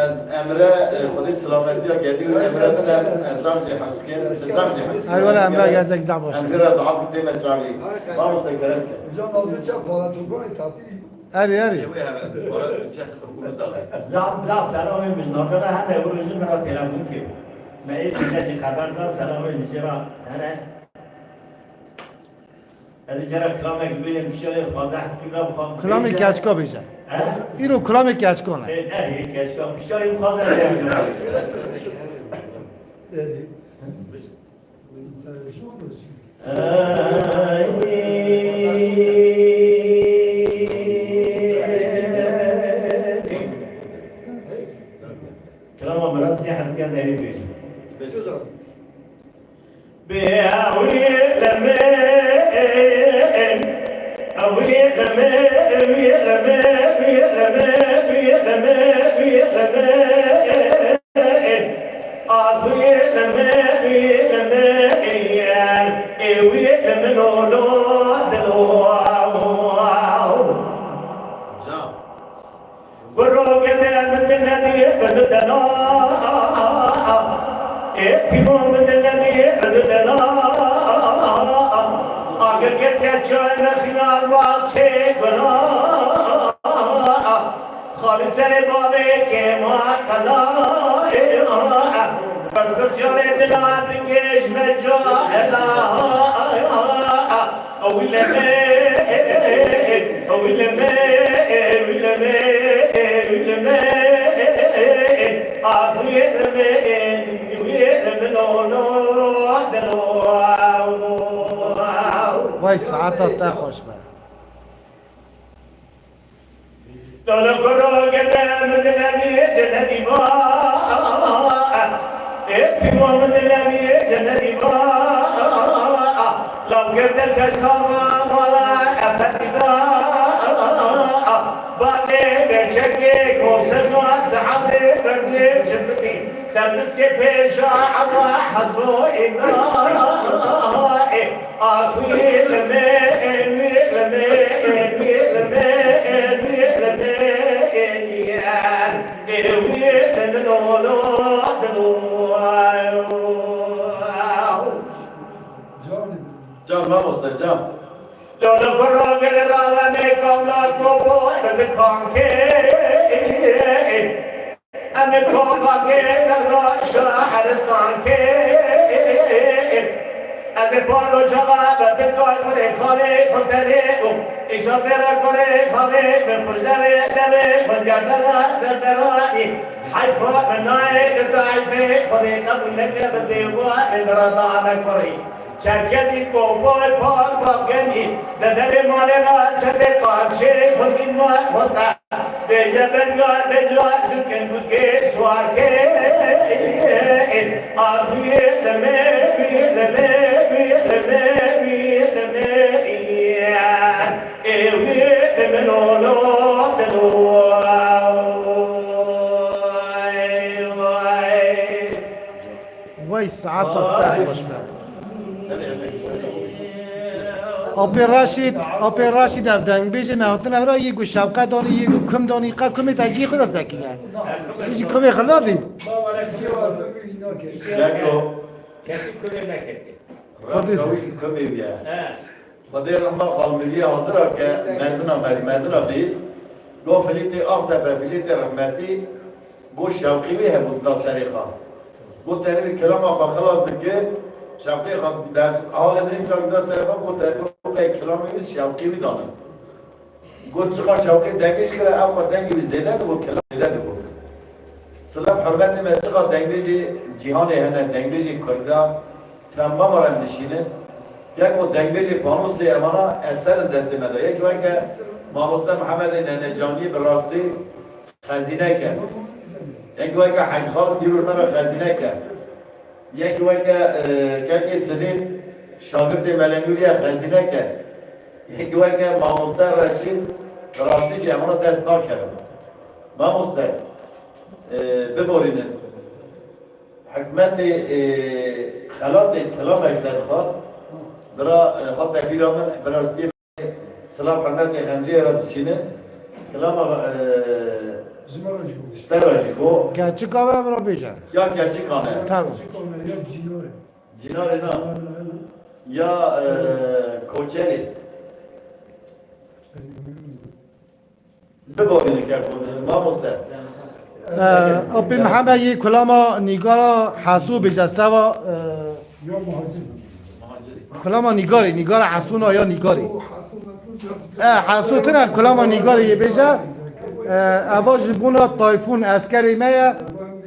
Ez Emre, e, Xwedê silametiya gedî û Emre bide, ez zam jê hez dikim, ez zam jê hez dikim. Eyvallah, Emre gelecek zam baş. Em jê re dua ku tême çavî. Mamoste kerem ke. Hocam aldı çap, bana çok var ya, tatil. Erê, erê. Ew ê hev, para çek, hukûmet daxil. Zaf, zaf selamê min, Nadir hene, ew rojin min re telefon kir. Me ê tîzekî xeber da, selamê min jê re hene. Ez ê cara kilamek bêjim, kişalê xwaze heskî bila bixwam. Kilamê bêje. Keçika bêje. He? Îro kilamê keçika ne. Ê, ne, ê, keçika. Kişalê xwaze bêjim. Kilama miras jê heskî ez ê bêjim. Bêje. Can. Gurogene min dinledi, bididena. Ê pîmo min dinledi, bididena. Agir girke çay mexinan vat çê guna. Xalî serê bavê kêma qela. Bes bes yolê dila dikêj me ca ela. Ewileme, ewileme, ewileme, ewileme, ah, ewileme, ewileme, no, no, no. Vay saeta te xweş be. Lala koro gede min dilemî cenedî va. Ê pîva min dilemî cenedî va. Law girde keşka va mala efendî va. Badê beçekê kosirna saetê berzê çifikî. Serdiskê pêşa eba hezo êna. Axuyê leme, êmê leme, êmê leme, êmê leme, êyê. Ê wî leme lolo dilo. Can mamoste, can. Lolo kurra gele rava ne kavla kobo de kankê. Em ê kovakê berda şaeristan kê. Ez ê palo cava be bi kay kurê xalê xwe tenê û îsa bêra kurê xalê bi xwe devê devê xwe gerdena zerderanî. Heyfa bi nayê li dayfê xwedê qebûl neke bi dêwa ê li re dane kurî. Çerkezî kopay par bagenî, bedelê malê ra çepê qaçê xulbîn ma xulqa. Bêje benga beca zikin bûkê suarkê. Axuyê leme, wî leme, wî leme, wî leme. Ê wî leme lolo, lolo. Vay saeta te xweş be. Apê Raşîd, Apê Raşîd ev dengbêjê me hatine vira yê ku şewqe danî, yê ku kum danî, qe kumê te cî xwe de sekine. Yê jî kumê xwe nadî. Şeko. Kesî kumê neketiye. Rewşa wî jî kumê bîye. He. Xwedê rehma xalmiriyê hazira ke mezina me, mezina bîst. Go filîtê Aqtepe, filîtê rehmetî, go şewqî wî hebû da serê xwe. Go tenê kilama xwe xilas dikir, şewqê xwe der, halê din çak da serê xwe, go tenê go qey kilamê wî şewqî wî dane. Go çiqa şewqê dengê jî kire, ew xwe dengê wî zêde dibû, kilam zêde dibû. Silav hurmetê me, çiqa dengbêjê cîhanê hene, dengbêjê kurda, temama re em dişînin. Yek o dengbêjê panosê evana eser in destê me de. Yek weke mamoste Mihemedê Nenecaniyê bi rastî xezîneke. Yek weke Hecî Xalis Yûrû me re xezîneke. Yek weke, e, Kekê Sidîq şagirtê Mele Nûrî ye xezîneke. Yek weke mamoste Reşîd bi rastî jî evana dest nakevin. Mamoste, e, biborînin. Hikmetê, e, xelatê kilamek te dixwast. Bira, e, hate bîra min, bira stiyê Silav hurmetê xemceyê re dişîne. Kilama, e, Ji me re jî bû. Ji te re jî bo. Keçika ve min re bêje. Ya keçikan e. Tamam. Keçikan e, ya cînar e. Cînarê na. Cînar e, hene. Ya, e, koçerê. Biborîne keko, mamoste. Apê Mihemed yê kulama nîgara Hesû bêje seva, e, Kulama nîgarê, nîgara Hesûna ya nîgarê. E, Hesû tine kulama nîgarê yê bêje. E, eva ji bona Tayfûn eskerê me ye.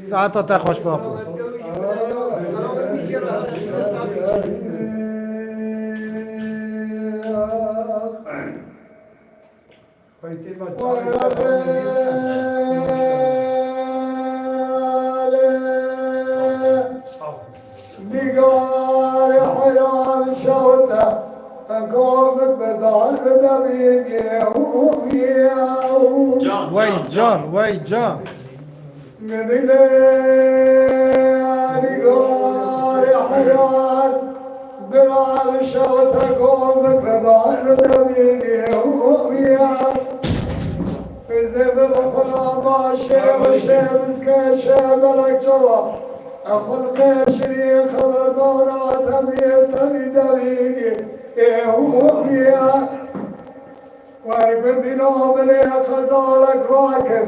Saeta te xweş be apo. Nîgarê heyran şewte, enkavik bi dar demî gêwiye. Can, Wey can, can, wey can. Min dile nîgarê heyran, bira şewte komik bi dar demî gêwiye. Zê bi xwe ma şêw şêw zike şêw belek çawa. Xulqê şirîn xeberdana temîz temî demî gêwiye. Wer gundîna min ê xezalek rakin,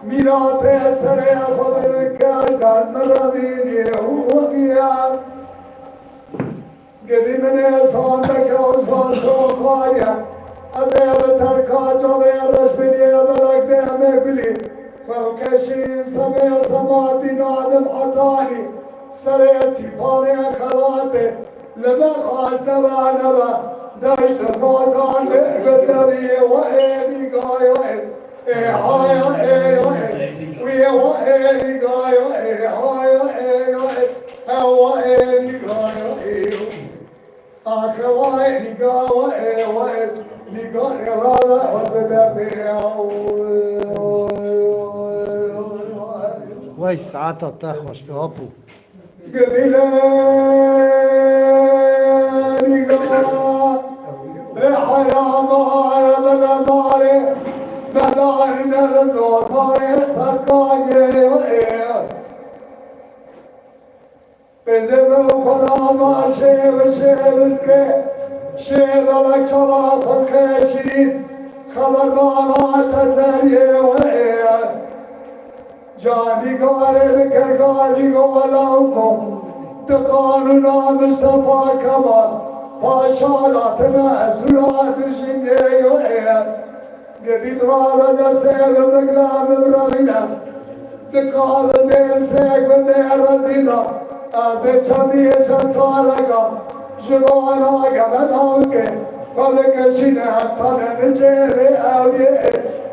mîratê serê xwe birin ker der min re bînî û bîye. Gidî min ê zandeke û zazon xariye, ez ê bi terka çavê reş bidî belek bê me gulî. Xelqê şirîn semê sema dîna dim hetanî, serê sîpanê xelatê. Li ber rast nebe nebe, deşt zazan li bi zeviyê we ê nîgaya ê, ê haya ê ya ê, wî ye we ê nîgaya ê, haya ê ya ê, ewa ê nîgaya ê, axewa ê nîga we ê, we ê nîga ê rave we bi derdê ew. Wey saeta te xweş be apo. Gidîle nîga, rê herama, rê remarê, medarî, ne rizozarê, serkanê, ê. Bizê min xwedama şêv, şêv zike, şêv eve çava xelqê şirîn, xeberdana tezeriyê, ê. Canîgarê bi kergarî gola û kom, di qanûna Mistefa Kemal, paşa datine ez û la di jingê yo ê. Gedît rave destê bi bigre min revîne, di qavil dêrsê gundê rezîna, ez ê çendî şeş saleka, ji bo ena gele dawikê, xwe dikişîne, tane niçê vê ew yê ê,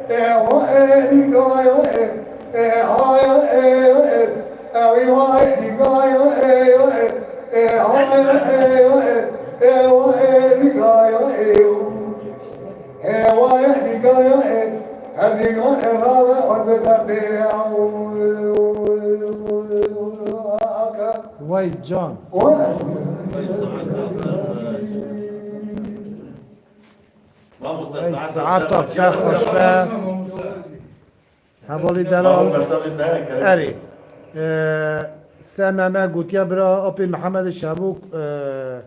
ê wa ê nîgaya ê. Ê haya ê yo ê, ewî wa ê nîgaya ê yo ê, ê haya ê yo ê, ê wa ê nîgaya ê yo. Ê wa ê nîgaya ê, her nîga ê rave wan bi derdê ya. Wey can. Wey. Mamoste, Ey, saeta saeta te te xweş be. Hevalî delal. Mesajê te hene kerem. Erê. Ee, Sememe gotiye bira apê Mihemedê Şebûk, ee,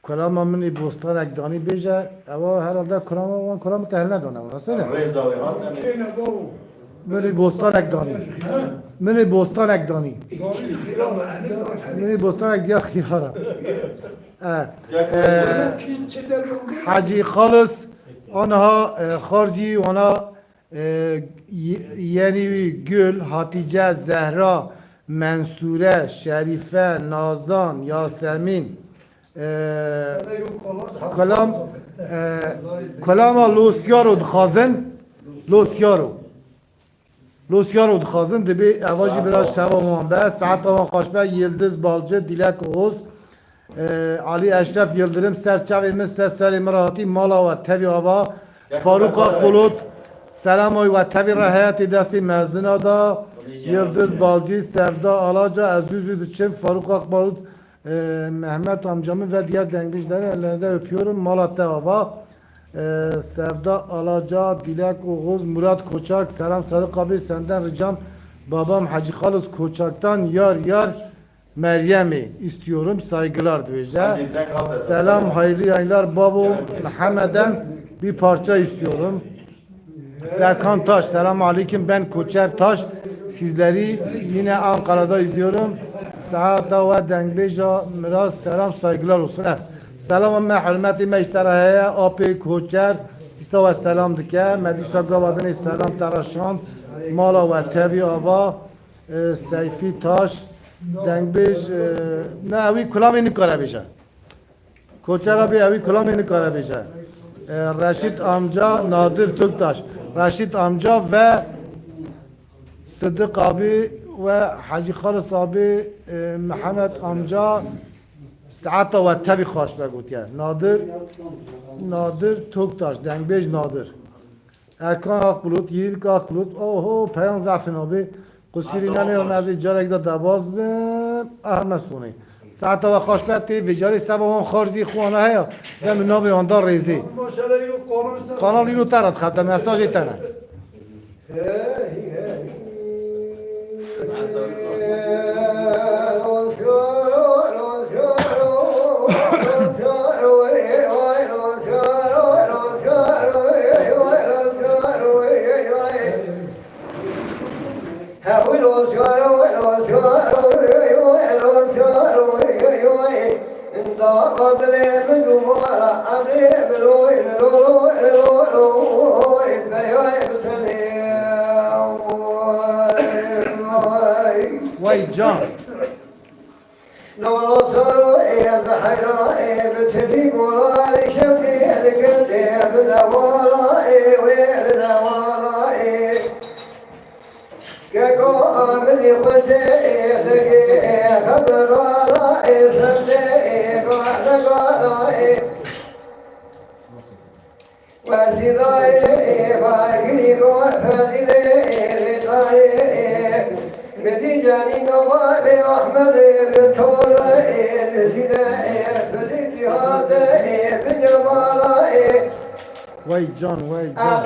kulama min ê bostanek danî bêje. Ewa herhalde kulama wan kulama te hene dane. Rastine? Rêza wê hatine. Min ê bostanek danî. Min ê bostanek danî. Min ê bostanek diya xiyara. E, e, Hacî Xalis, aniha, e, xarjî wana E, Y-, Yenî Gül, Hatice, Zehra, Mensure, Şerife, Nazan, Yasemin, e, Kulam, e, Kulama Losyaro dixwazin, Losyaro. Losyaro dixwazin, dibê eva jî bira şeva wan be, saeta wan xweş be, Yildiz Balcı, Dilek Oğuz, e, Ali Eşref Yıldırım, ser çavê min, ser serê min re hatî, mala we tevî ava, Faruk Akbulut, selam oy we tevî re heyetê destê mezina da, Yildiz Balcı, Sevda Alaca, ez zû zû diçim, Faruk Akbulut, e, Mehmet amcamın ve diğer dengişlerin ellerinden öpüyorum, mala te ava. Ee, Sevda Alaca, Dilek Oğuz, Murat Koçak, selam Sadık abi, senden ricam babam Hacı Halis Koçak'tan yar yar Meryem'i istiyorum, saygılar dibêje. Selam, hayırlı yayınlar bavo, Mehmet'den bir parça istiyorum. Serkan Taş, selam aleyküm, ben Koçer Taş, sizleri yine Ankara'da izliyorum. Saeta we dengbêja Miraz, selam saygılar olsun. Eh, Selama me, hurmetê me ji te re heye, apê Koçer, dîsa we selam dike. Me dîsa gava dinê selam te re şand. Mala we tevî ava, e, Seyfî Taş, dengbêj, e, ne, ewî kulamê nikare bêje. Koçer abî, ewî kulamê nikare bêje. E, Reşit amca, Nadir Toktaş. Reşit amca ve Sıddık abi ve Hacı Halis abi, e, Mehmet amca, saeta we tevî xweş be gotiye. Nadir, Nadir Toktaş, dengbêj Nadir. Erkan Akbulut, Yirik Akbulut, oho, Peyam Zafin abi. Qusûrî nenêrin, ez ê carek de debaz bim. Ah, me sonê. Saeta we xweş be, tê vê carê seba wan xarzî xwe ana heye. De min navê wan da rêzê. Kanal îro te re dixebite, mesajê te ne. Vay can. Vay can, vay can.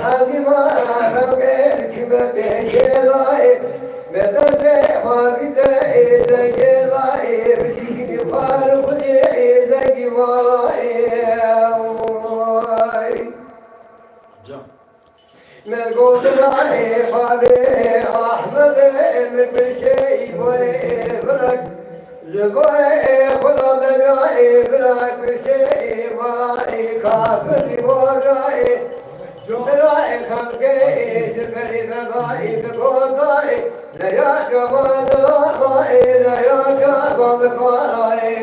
Can. Min gotina ê bavê Ahmedê, min pişê îboyê virak. Ji bo ê xwe ra bega ê virak pişê ê mala ê kafir îboga ê. Bira ê xelkê ê ji berî verda ê bi goda ê. Leya şema zira da ê, leya şema bi kara ê.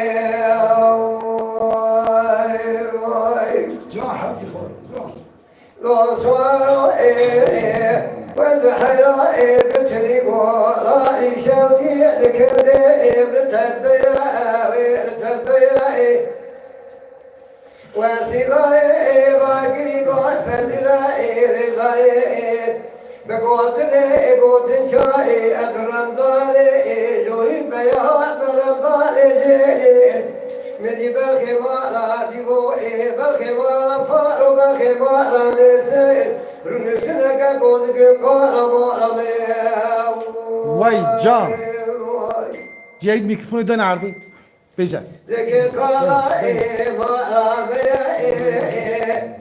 Vay, vay. Can hacı. Loswaro ê, wez hera ê, bitirî gora îşev dî dikirde ê, bi tebeya ê, bi tebeya ê. Wesîlayê ê, bagirî gor fezîla ê, rêzayê ê. Bi gotinê ê, gotin çayê, ez remzalê ê, jorî beyaz, bi remzalê jêlê. Min dî berxê mala dîvo ê, berxê mala far û berxê mala lêsê. Rûniştineke gotikê kara mala me. Vay can. Ceyt mikrofonê dene erdê. Bêje. Deke kara ê, mala me ê, ê.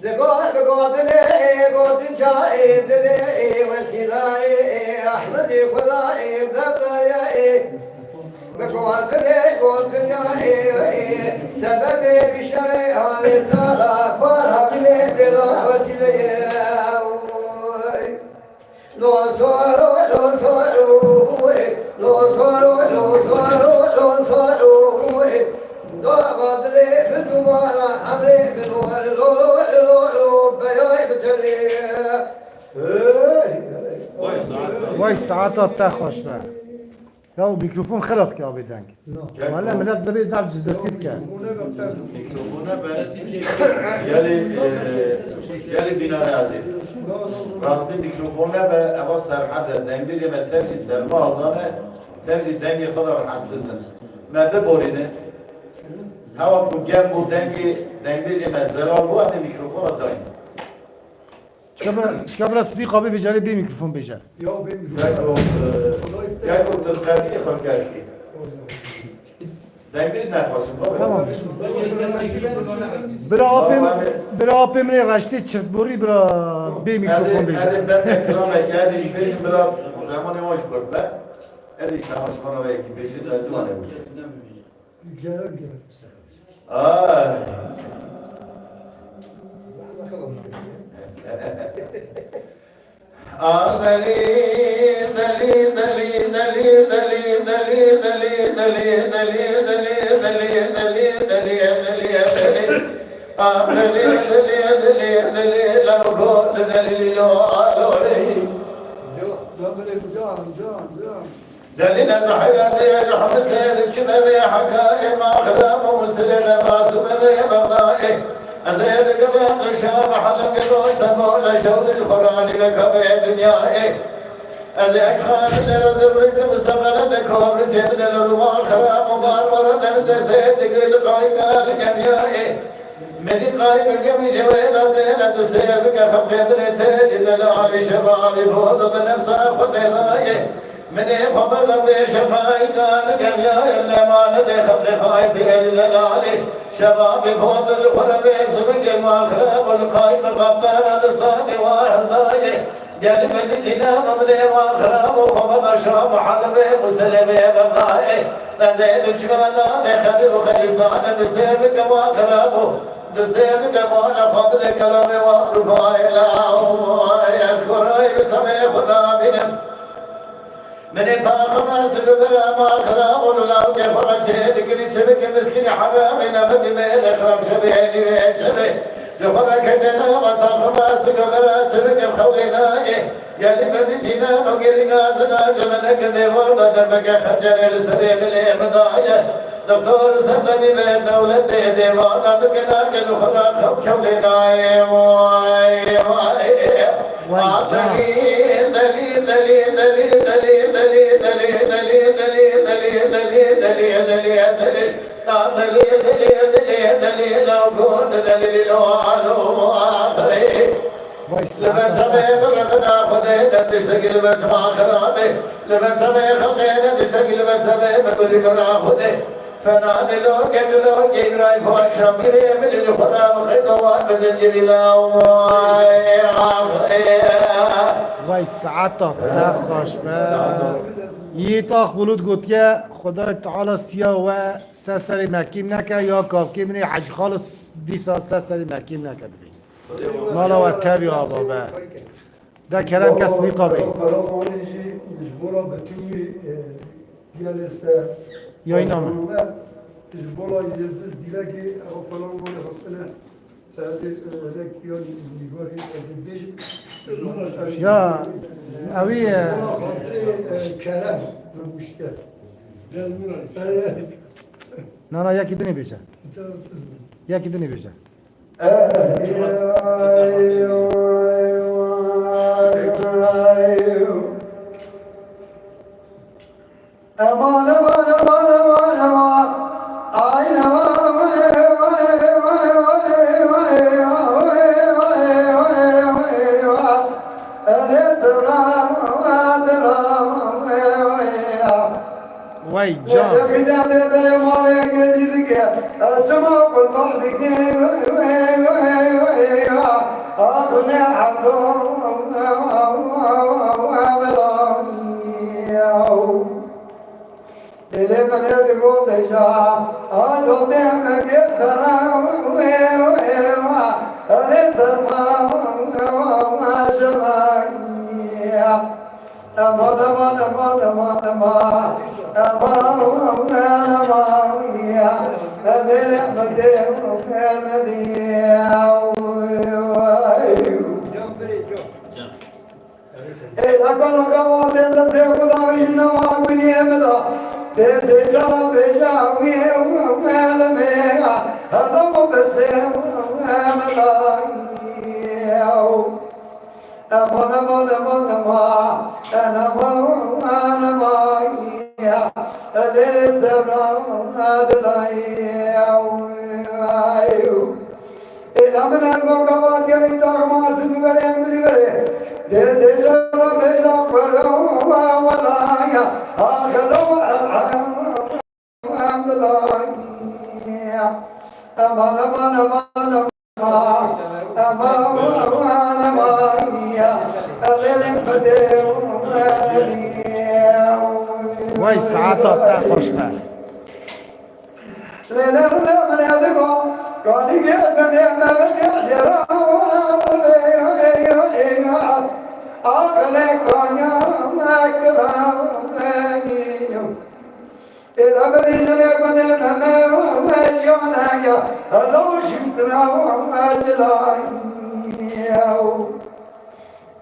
Digo-, digotinê, gotin çayê dilê, wesîlayê, Ehmedê Xwedê, derdayê. Digotinê, gotin çayê, sebebê bişerê halê sala, para bilê dila wesîleyê. Vay saeta te xweş be. Ya mikrofon xira dike abê deng. Wele millet dibê zaf cizirtî dike. Mikrofone be. Gelê, e, gelê bînarê ezîz. Rastî mikrofone be, eva serhed e. Dengbêjê me tev jî Selma Aldan e, tev jî dengê xwe de rahatsiz in. Me biborîne. Hewa ku gef û dengê dengbêjê me zelal bû, em ê mikrofona dayîn. Çika bira, çika bira Sidîq abî vêcarê bê mikrofon bêje. Ya bê mikrofon. Gel o, e, gel o, tu qedî xwe kerdî. Dengê nexweşin, baba. Tamam. Bira apê, bira apê min ê reştê çiftborî bira bê mikrofon bêje. Ez ê, ez ê bende kiram e, ez ê jî bêjim bira zemanê wan jî kurt be. Ez ê jî temaşevana re yekî bêjim, ez zimanê bû. Gel, gel. Ay. Ah, deli, deli, deli, deli, ah, deli, deli, deli, deli, la, go, deli, lo, alo, ey. Can, can, can, can. Delîl ez heyratê, ez hemsê, çime vê heka, ê maxram û muslim, ê masûm, ê Bexdayê. Ez ê digirim li Şam, helim gelo, Stemol, şew dil xwe ranî veke vê dinyayê. Ez ê eşxan li rû dirûştim, sefere de kom, li sêdine li rûmal xirab û bar were denizê sê digir li qayka li gemiyayê. Medî qayî bi gemî jewêda têne tu sêr bike xebqê binê têlî delalî şebalî bol bi nefsa xwe têlayê. Minê xwe berda pêşe qayîka li gemiyayê lemane dê xebqê xayî têlî delalî şebabî bol li xwe re vê sibikê mal xirab û li qayî bi xebera distanê wa hildayê. Gelî min dîtina min ê wan xirab û xwe beda şam û helbê û selebê bedayê. Derdê tu çibe navê xerîb û xerîbzane, tu sêr bike wan xirab û tu sêr bike wan xwe bide kelamê wan rûpayê la. Ez xwe rayê bi çemê xwe nabînim. Min ê taxime sibê bira mal xirab û lawkê xwe re çê dikirî çi bike miskînî heramê ne bidî mêlê xirab şevê nîvê şevê. Ji xwe re kete nava taxima sibê bira çi bikim xewlê nayê. Gelî bendî cînan û gelî gazina ji min neke dêvar da derbeke xecerê li serê dilê min daye. Doktor ser tebîbê dewletê dêvar da dike nake li xwe re xew kewlê nayê. Way, way. Way, Aşiqî delî, delî, delî. Vay, Li ber saete çavê xweş. Min re bira Xwedê ne tiştekî li ber çavan xirabê. Li ber çavê xelkê ne tiştekî li ber çavê min gulî bira Xwedê. Fena dilo, gecilo, Îbrahîm Fuat Şamîrê min li xwe re bi xeyda wan bi zincîrî law. Vay, ax, ê. Vay, saeta te xweş be. Yiğit Akbulut gotiye, Xwedayê Teala siya we ser serê me kêm neke, ya kavkê min ê Hecî Xalis dîsa ser serê me kêm neke dibî. Mala we tevî ava be. De kerem ke Sidîqa bê. Karamanî jî ji bo re bi tûyî, e, gelê ser. Yayına mı? Ji bo re Yildiz Dîlekê ew Karamanî hastane. Ferdê, e, rek yan nîgarî, ez ê bêjim. Ya, ewî, e, Ji bo re xatirê, e, kerem, bi muşter. Nana, yekî dinê bêje. Yekî dinê bêje. Eman, eman, eman, eman, eman. Ay, eman. Wey can. Ê, laka laka vatên de zê xwe da vejîna wan biniyê min da. Dê zê cana bêja wî wê li mêga. Hela xwe bi sê wê min da. Eman, eman, eman, eman. Eman, eman, eman, ya. Lê sebra dilayê. Ê, la min ez go kavat gelî taxma sibû verê em dilî verê. Dê zê cera bêja pere welaya. Axelo elhamdulillah. Eman, eman, eman, eman. Eman, eman, eman, ya. Elê bide. Vay saeta te xweş be.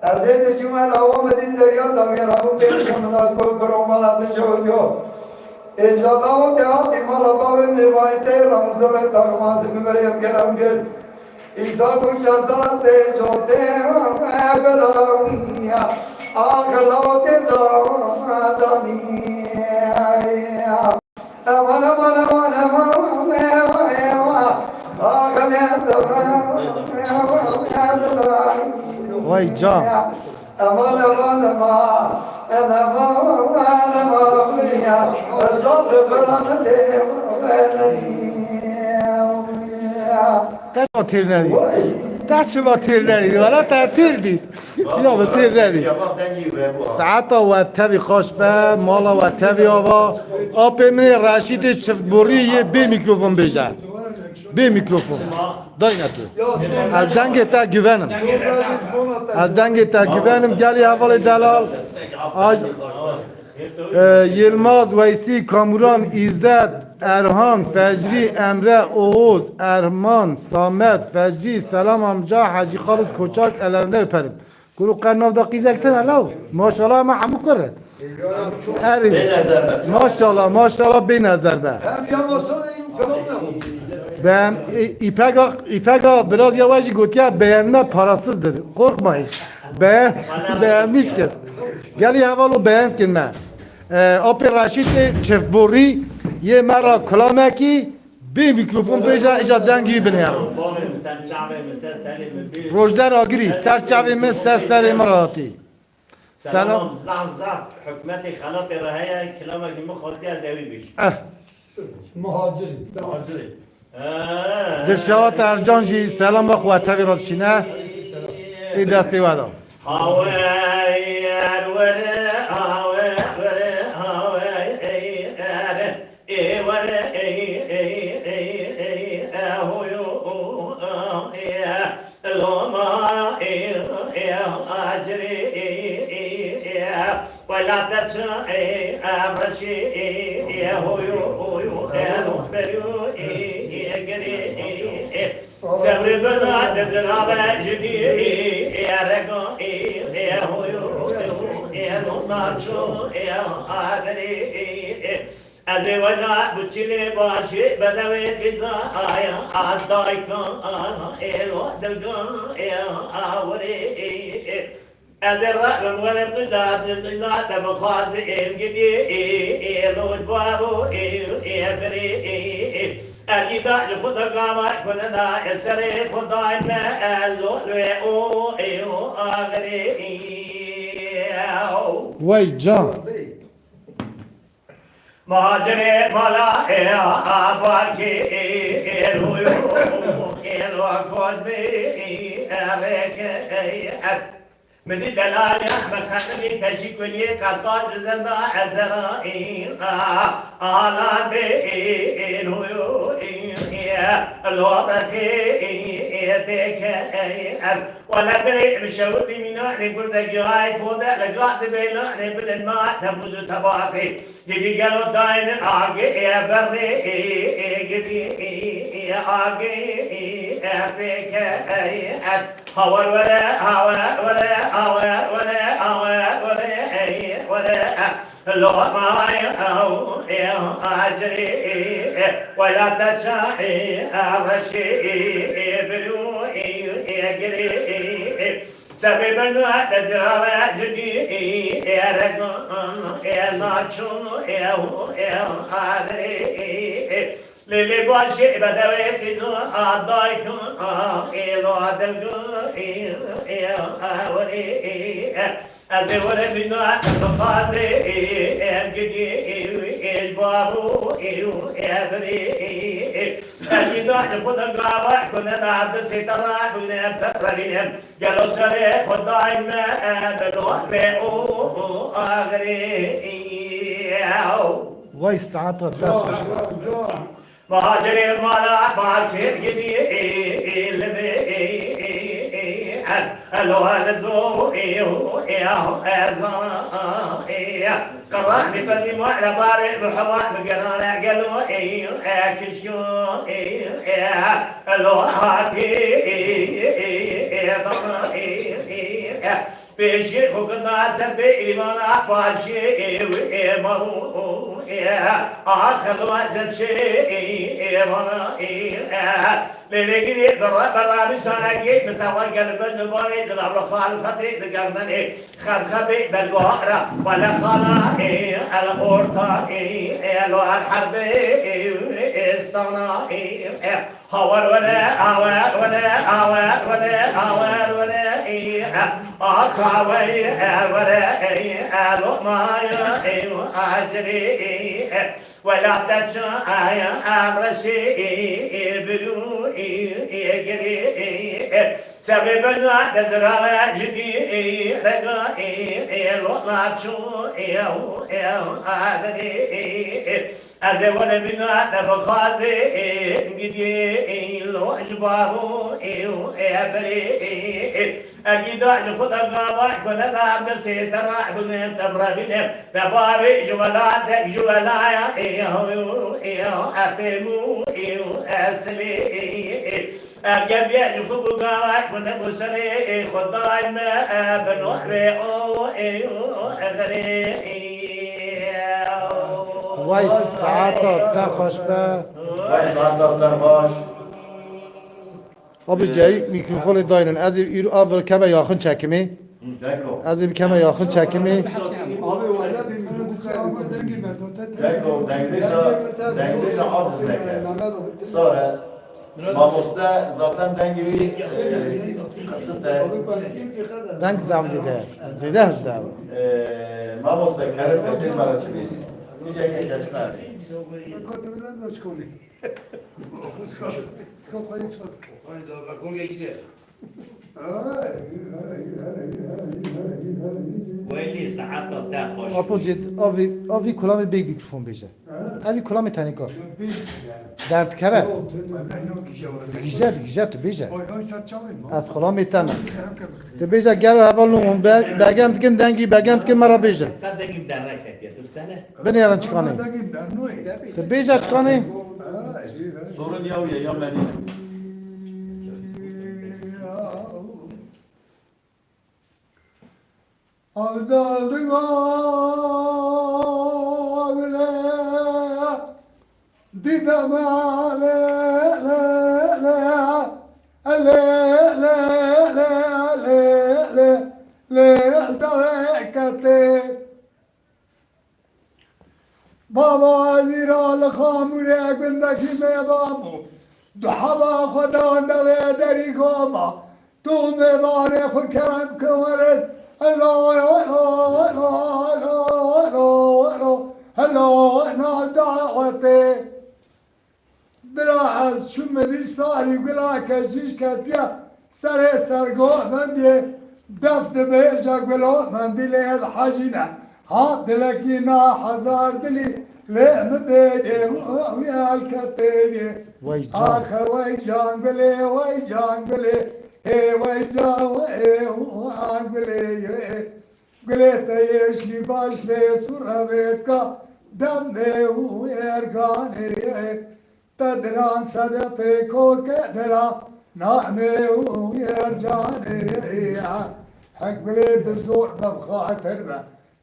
Ez ê diçûme lawa min dî zeriya dawî rabû pênc min ez bo kiro mala tije û diyo. Ê, jala û te hatî mala bavê min ê vanî te yê Ramûzê me tarixan sibî me rê em kerem kir. Îsa ku çend sala tê cotê belawiya. Axela tê da danî. Evan, evan, evan, evan, evan, evan. Axelê sebra. Vay can. Eman, eman, eman. Eman, eman, eman, ya. Sal de bırak de. Te çima têr nedî? Te çima têr nedî? Wala te têr dî. Ya bi têr nedî. Saeta we tevî xweş be, mala we tevî ava. Apê min ê Reşîdê çiftborî yê bê mîkrofon bêje. Bê mîkrofon. Dayne tu. Ez dengê te güvenim. Ez dengê te güvenim. Gelî hevalê delal. Aj-, e, Yilmaz, Weysî, Kamuran, Îzzet, Erhan, Fecrî, Emre, Oğuz, Erman, Samet, Fecrî, Selam amca, Hacı Xalis Koçak, ellerinden öperim. Kuro qe nav da qîzek tine law. Maşallah, me hemû kur in. Erê. Bê nezer be. Maşallah, maşallah, bê nezer be. Hem ya masa da in tamam da. Ben, e, İpek, İpek biraz yavaş gotiya beğenme parasızdır. Korkmayın. Beğen, beğenmiş ki. Gelî heval û beğen ki me. E, Apê Reşîdê çiftborî yê me ra kilamekî. Bê mîkrofon bêje, îca dengî binêre. Rojder Agirî, ser çavê min, ser serê min re hatî. Selam. Selam, zaf zaf hikmetê xelatê re heye, kilamekî min xwestiye ez ewî bêjim. Eh. Muhacirî. Muhacirî. Eh. Dilşewat Ercan jî selama xwe tevî re dişîne. Ê destê we de. Hawer were, hawer were, hawer ey ere. Ê were, ey, ey, ey, ey, e, hoyo, o, a, e, loma, e, e, acire, e, e, e, wela te çi, e, e, reşi, e, e, hoyo, hoyo, e, lo, beryo, e, e, gere, e, e. Sebrê bida dizirave jidî, e, e, rega, e, e, hoyo, hoyo, e, lo, naço, e, adere, e, e. Ez ê wela guçilê başê bedewê xîza aya, a dayka, a êlo dilga, ê a wirê, ê, ê. Ez ê rabim werim qîza dizîna te bixwazî êm gidî, ê, ê, lo baro, ê, ê, birê, ê, ê. Elîda ji xwe de gava kunina, ê serê xwe dayme, ê, lo, lê, o, ê, o, axirê, ê, o. Wey can. Macirê mala ê a barkê ê ê rûyo ê lo kotbê ê rêke ê et. Min dî delalê me xenimî teşîkuliyê qertal dizenda ezera ê a alandê ê ê rûyo ê ê Lo rexê têke ev. Wele dirê bi şewitî mînanê gurzekî hay fode li gazê bêlanê bilin ma tebûz û tebaxê. Gidî gelo daynin agê berê gidî agê pêke ev. Hawer were, hawer were, hawer were, hawer were, ey were. Lomay ew ê acirî, wela te çaxî, reşî, birû, girî. Sebê beno te zirave jidî, ê regan, ê naçûn, ê, ê adirî. Lê, lê başê bedewê qîzo a dayka, ê lo dilgo, ê, ê, ê werê, ê, ez ê were bîna, ez bixwazê, ê, ê gidî, ê, ê ji babo, ê, ê birê, ê, ê. Ez bîna ji xwe de gava, ku ne derdisê te re, ku ne te re bîne. Gelo serê xwe dayme, e, belo me, o, o, axirê, ê, ew. Vay saeta te xweş be. Muhacirê mala bakê gidî, ê, ê, li vê, ê, ê, ê, ê, el, el, o, el, zo, ê, o, ê, o, e, za, ê, e. Qirra, mi pezî ma, le barê, bi hewa, bi gerane, gelo, ê, e, kişyo, ê, e, el, o, hatî, ê, ê, ê, e, da, ê, ê, e. Pêşî xwe kir da ser bê îvana paşê ê wê ê maro ê a xelwa cemşê ê ê vana ê e. Lê lê girê berra berra bi sanekê bi tewa gel bin banê zilav xal xetê bi gerdenê xerxebê belgahara bale xala ê el orta ê e lo her herbê ê ê stana ê e. Hawer were, awer were, awer were, awer were, ey, e, ax, awer, e, were, ey, e, lokmaya, ey, acirê, ey, e, wela te çi, ey, e, reşê, ey, e, bilû, ey, e, girê, ey, e, serê bena, dezrava, jidî, ey, rega, ey, e, lokma çû, ey, e, adirê, ey, e, Ez ê were bîna te bixwazê, ê, gidî, ê, lo ji babo, ê, ê, berê, ê, ê. Ergî da ji xwe de gava, ku ne da destê te re, bûne te re bîne. Te bavê ji welatek, ji welaya, ê, ho, ê, ho, epê mû, ê, ho, esilê, ê, ê. Ergê bê ji xwe bû gava, ku ne bû serê, ê, xwe dayme, e, bi nohvê, o, ê, o, e, xerê, ê, o. Vay saeta te xweş be. Vay saeta te xweş. Abi cayî mîkrofonê daynin. Ez ê îro av keme yaxin çekimê. Deko. Ez ê bikeme yaxin çekimê. Abi, wele bir muzika ama dengi ben zaten. Deko, dengbêja, dengbêja aciz neke. Sare, mamoste zaten dengê wî, e, qisite. Deng zaf zêde. Zêde zaf. E, mamoste, kerem ke tê me re çi bêjî? Nîceke kesna bê. Kotu bilen de çikolî. Çiko xwedî çiko. Ay da, bak, o gece. Welî saeta te xweş. Apo cid, avî, avî kulamê bê mikrofon bêje. Evî kulamê tenê kar. Derdikeve. Digije, digije, tu bêje. Ez kulamê te me. Tu bêje gel heval nû be-, begem dikin dengî, begem dikin me re bêje. Sen dengî dernek hetiye, tu sene. Binêrin çikanê. Tu bêje çikanê. Sorun ya ya ya me nî. Aldı aldı bile dideme le le le le le le le le le le. Baba ez îro li Xamûrê gundekî mêvan bû. Du heba xwe dan devê derî xwe ma. Tu mêvanê xwe kerem ke werin. Elo, elo, elo, elo, elo, elo, elo, nav dawetê. Bira ez çûm min dî sarî gula kejîş ketiye serê sergovendê, def dibêje gulo mendîlê ez hejîne. Ha dilekî na hezar dilî lê min bêdê wî elketêdê. Wey can. Axe wey can gulê, wey can gulê, ê wey can, ê gulê, ê gulê te yeşlî baş lê surevêtka demê û erganê. Te diran sedefê koke dira namê û ercanê. Hek gulê bi zor be bi xatir be.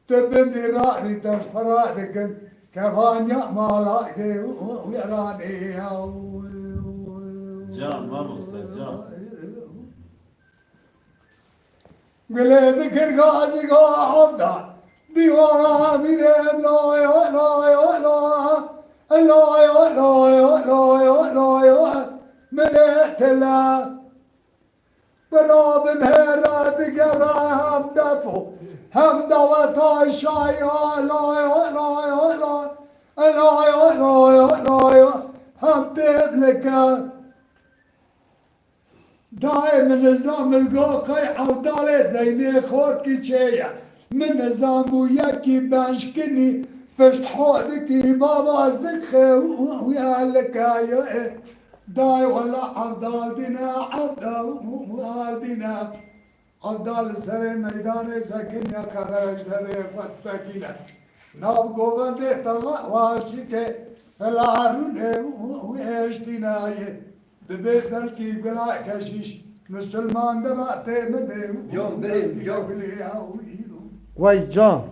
Tu bimrî ranî te ji xwe radikin kevaniya mala dê û wêranê ya. Can, mamoste, can. Gulê dikir gazî ga evda dîwana mîrê layo layo la layo layo layo layo milê tila. Bira bin hera digera hem def û hem daweta şaya layo layo la layo layo layo hem têblike. Dayê min nizam milgo qey evdalê zeynê xorkî çêye. Min nizam bû yekî benşkinî pişt hodikî baba zikxe û û û elikaye. Dayê wela evdal dîne evdal û û û evdal dîne. Evdal li serê meydanê sekiniye qeberek devê xwe tekîne. Nav govendê tava waşike felarûnê û û û eştînaye. Dibê belkî gula keşîş misilman deva tê min dê û Can, û birê, estîne can. Gulê ya û î û. Wey can.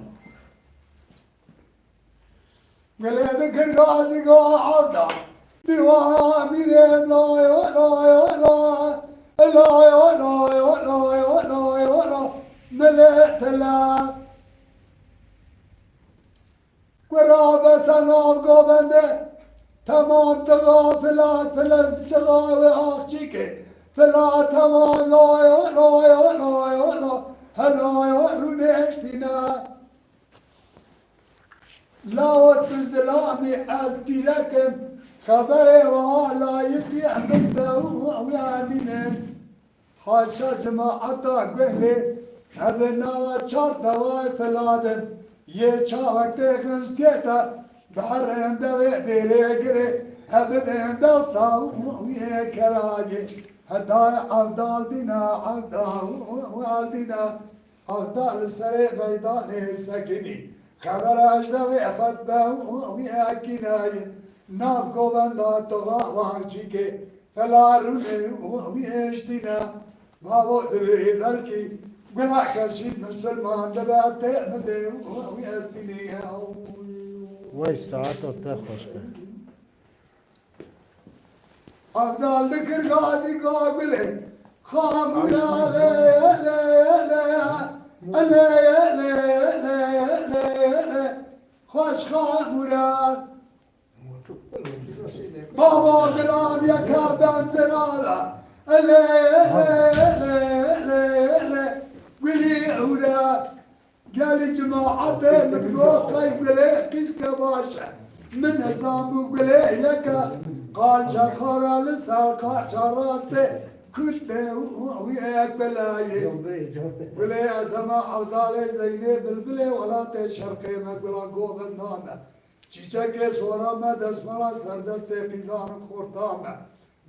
Gulê dikir gazî ga evda dîwana mîrê layo layo la layo layo layo layo la milê tila. Kura bese nav govende, temam tixa fila, fila çixa wê axçîkê, fila temam layo, layo, layo, la, helayo rûnê eştîne. Lawo tu zilamî ez pîrek im, xeberê wiha layikî min de û wî emînin. Haşa cemaeta guhlê, ez ê nava çar dewayê filadim. Yê çavek tê xinstiyê te, bi herên devê dêrê girê, hebidên dewsa û wî yê kerayê. Hedayê evdal dîna, evdal û evdal dîna, evdal li serê meydanê sekinî. Xebera ji devê xwe te û wî ekînayê. Nav govenda toxa wan çîkê. Felarûnê û wî eştîne, mavo divê belkî guleke şîn misilman dibe tê min dê û wî estînê. Wey saeta te xweş be. Evdal dikir gazî gagulê, xamûra lê, lê, lê, lê, lê, lê, lê, lê, lê, xweş xamûra. Baba Gulam yeka ben zirara. Ele, ele, ele, ele, ele. Gulî ûra. Gelî cemaetê min go qey gulê qîske baş e. Min nizam bû gulê yeke. Qalça xara li ser qarça rastê. Kurt de û, û, û yek belayê. Gulê ez hema evdalê zeynê bilbilê welatê şerqê me gula govenda me. Çîçekê sora me, destmala serdestê qîzan û xorta me.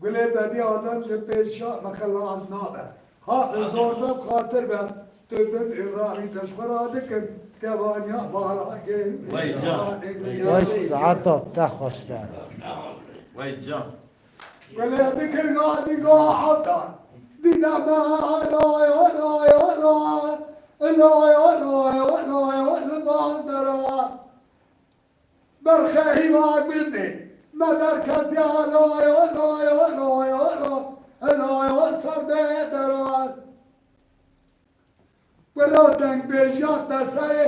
Gulê bedî Adem ji pêşiya me xelas nabe. Haqê zor be, bi xatir be, tu bimrî ravî te ji xwe radikin, kevaniya balakê. Wey can. Wey saeta te xweş be. Wey can. Gulê dikir gazî go hewdan. Dîne me layo, layo, layo, layo, layo, layo, li van dera. Berxê hîva gundê me derketiya layo, layo, layo, layo, layo, ser bê deran. Wira dengbêjiya deseyê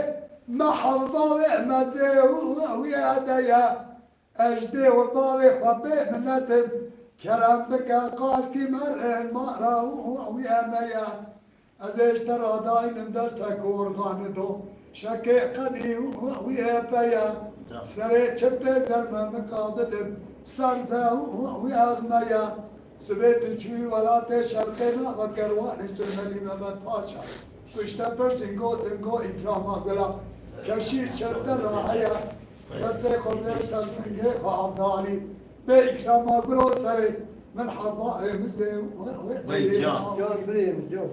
me hevbavê mezê û wî edeye. Ez dê û bavê xwe bê minetim. Kerem bike qaskî me rê mala û wî emeye. Ez ê ji te re daynim desteke orxanê do, şekê qedî û wî êpe ye. Serê çiftê zermemika bidim, serze û wî exme ye. Sibê tu çûyî welatê şerqê nava kerwanê Surmelî Mehmet Paşa. Kuşte pirsîn gotin go îkrama gula, keşî çifte ra heye. Destê xwe bê ser singê xwe avdalî. Bê îkrama guro serê min heba ê mizê wê Vey can. Can birêm, can.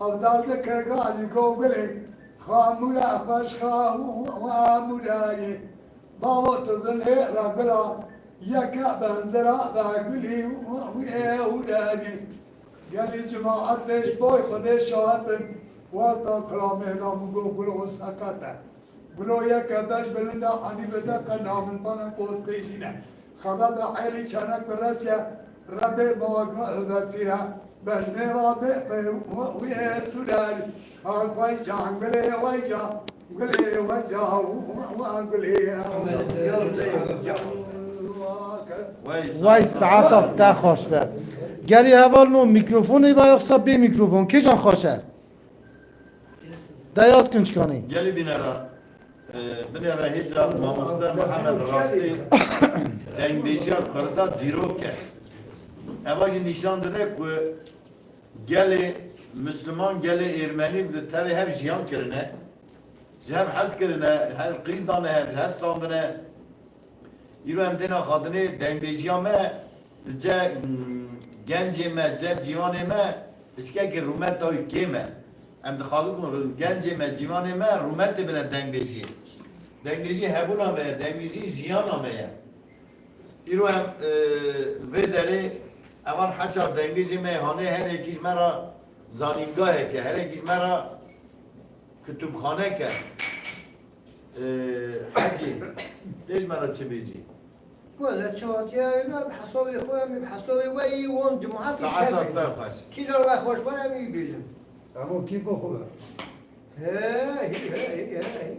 Ev derdikir gazî go gulê xamûra xweş xamûrayê. Bawo tu dilê re gula yeke benzira ve gulî wê ewrayê. Gelî cemaet dê ji boy Xwedê şahet bin. Wexta kilamê da min got gulo seqet e. Gulo yeke beş bilind e, enî vê de qe naminpanek got bêjîne. Xebebe êrî çenek resiye, rebê maga vesîre, bejnê rabê qê wî ê sûrerî. Hak wey can gilê wey can, gilê wey can, gilê. Wey Wey saeta te xweş be. Gelî heval no mîkrofonê va yoxsa bê mîkrofon? Kîjan xweş e? Dayaz kinçkanî. Gelî binêre, e, binêre hêja mamoste Mihemed rastî dengbêjiya kurda dîrok e. Eva jî nîşan dide ku gelê Misliman, gelê Êrmenî bi tevê hev jiyan kirine. Ji hev hez kirine, hev qîz dane hev, ji hev standine. Îro em têna xwatinê dengbêjiya me, li ce, mm, gencê me, ce ciwanê me, piçkekî rûmeta wî kêm e. Em dixwazin ku gencê me, ciwanê me rûmetê bine dengbêjiyê. Dengbêjî hebûna me ye, dengbêjî jiyana me ye. Îro em, e, vê derê evan heçar dengbêjê me hanê her yekî ji me re zanîngahek e, her yekî ji me re kutubxanek e. Ee, Hecî, tê ji me re çi bêjî? Wele çi hatiye, em bi hesabê xwe, em bi hesabê we yî wan cemaetî Saeta çêbê. Te xweş. Kî car we xweş be, em yî bêjin. Emo kî bo xwe be. Hey, hey, hey, hey.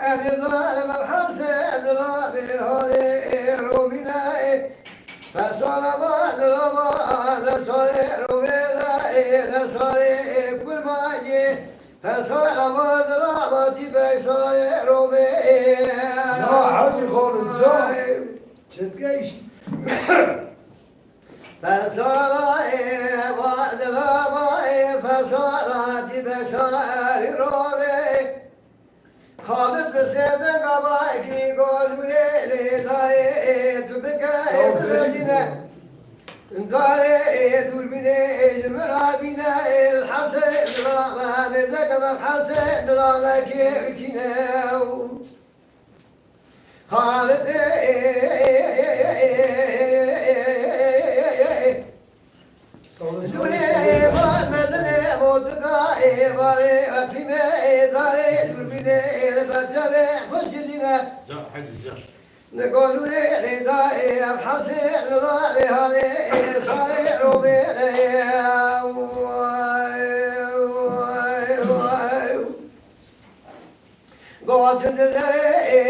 Erizar merhase zira bi halê romine. Fesara ba zira ba zesare romela zesare kurmacı. Fesara ba zira ba ti beşare rome. Ya Hacı Xolun can. Çetkeş. Fesara ba zira ba fesara ti beşare rome. Xalid bi sêdin gavakî golûnê lê dayê tu bike ê birêjîne. Darê ê dûrbînê ê ji min rabîne ê li hesê dirave mêzeke me hesê dirave kê bikîne. Xalid ê Dûrê êvar mezin ê, motika êvarê, eqlîmê êdarê, dûrbînê ê, li ber çavê xwe şirîne. Can, Hecî, can. Li golûnê êda ê, ev hesê, li rarê halê ê, sarê robê ê. Gotin dide ê,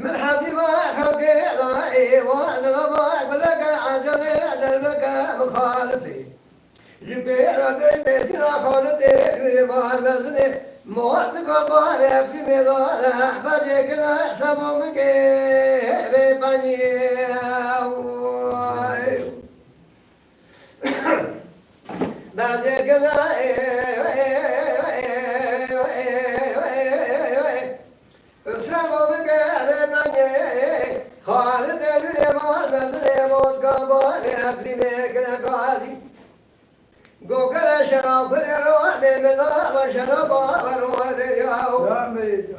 Min hezî va xelkê la ê, wa li reva guleke ecelê derbeke mixalifê. Ji pêra dê bêsîna xalitê, wê bar mezinê, motika barê pîmê dare, becê kine sebo min kê bê penyê. Bejê kine, Sebo bike eve bengê, Xalid Elûlê mal bezirê, Mozga balê Eprîmê gire gazî. Gogere şerab pire ro, Mehmeda ve şeraba ve ro derya. Ya Mehmeda.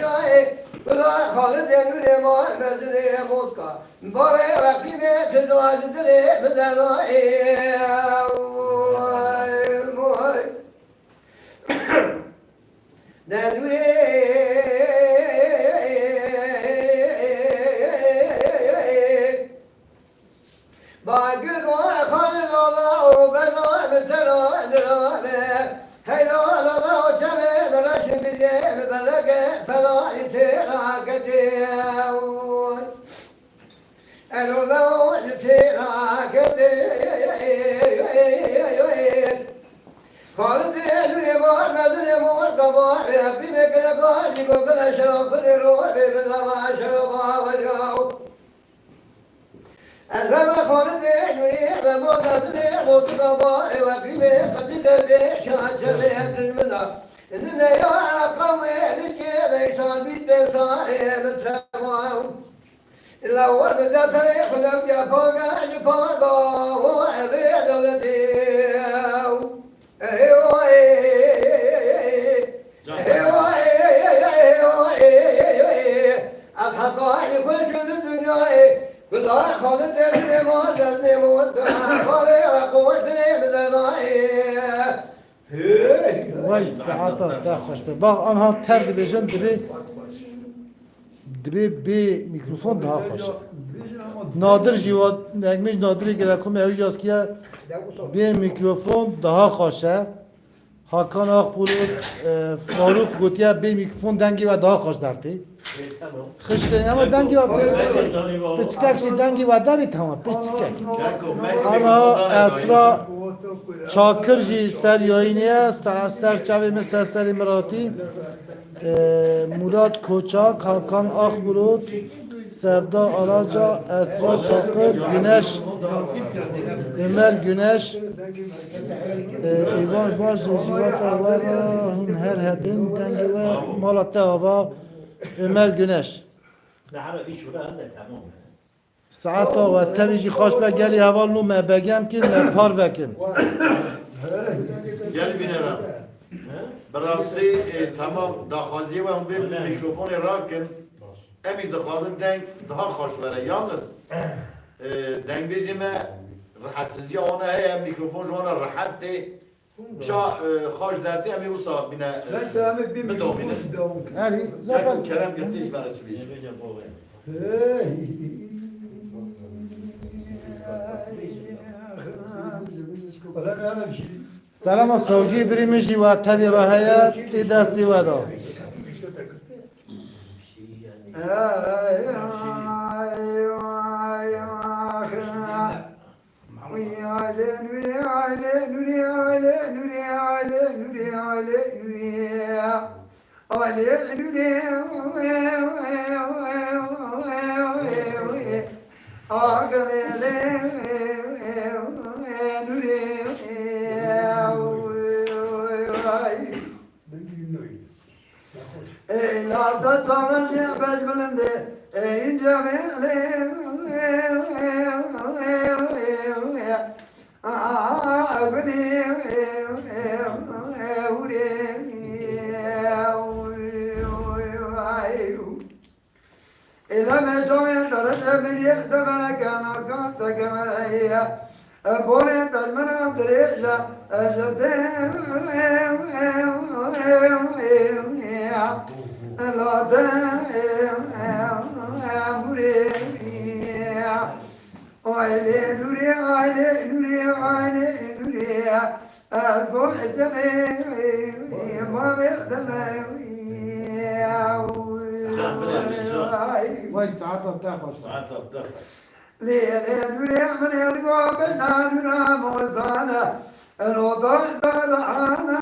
Xalidê nûrê ma mezilê motka. Barê wextî bê tu dua ji dilê bizerayê. Moy, moy. Derdûrê Bagir o xalin ola o bena bi tera dirane. Heyran ola o çeme bi reşim bidye bi belege fena itera gediye. Elo la o itera gediye. Xalin de elu ema mezun ema gaba. Yapine gele ba ligo gele şerap ro be be la şerap ba ya. Ez heme xanidê nûyê ve mordadinê gotika ba ê weqîmê qedî de bê şaçelê ez dijmina. Nine ya qewê êdikê veysan bîst pê sarê min tewa. Illa we bi deferê xulem ya paga ji paga o evê dewletê. Vay saeta te xweş be. Bax, anha ter dibêjin, dibê, dibê bê mîkrofon daha xweş e. Nadir jî wa, dengmêj Nadirê Gelekomê ew jî askiye bê mîkrofon daha xweş e. Hakan Akbulut, e, Faruk gotiye bê mîkrofon dengê we daha xweş dertê. Xiştê, ama dengê we piçkek, piçkek jî dengê we derê, tamam, piçkek. Ana Esra Çakir jî ser yayînê ye, sa-, ser çavê min, ser serê miratî. E, Murat Koçak, Hakan Akbulut, Sevda Araca, Esra Çakır, Güneş, Ömer Güneş, e, Êvan Vaj, Jîvata Wera, hûn her hebin, dengê we, mala te ava, Ömer Güneş. Nehara îş û re hebe, tamam. Saeta we tevî jî xweş be, gelî heval nû me begem kin, me parve kin. Gel bînera. Bi rastî, e, tamam, daxwaziyê we hûn bê bi mîkrofonê rakin. Em jî dixwazin deng daha xweş were. Yalnız, e, dengbêjê me rihetsizîya wana heye, mîkrofon ji wana rihet tê. Ça, e, xweş dertê em ê wisa bîne, e, bidomînin. Erî, zaten kerem girtî ji me re çi bêjî. Selama Sewcî birî min jî we tevî re heye, tê destê we de. Ey la da tavran ya bej bilinde, ey ince bele, a gülü, hure. Êlame çawên te re te miriyê te bereke naka te kemereye. Borê te ji min re dirêj e, ez ji te late murê. Ailê nûrê, ailê nûrê, ailê nûrê. Ez got ecele mavê deme. Vay saeta te xweş. Saeta te xweş. Lê lê nûrê min ê digo bena nûra mozana. Elo dar dar ana.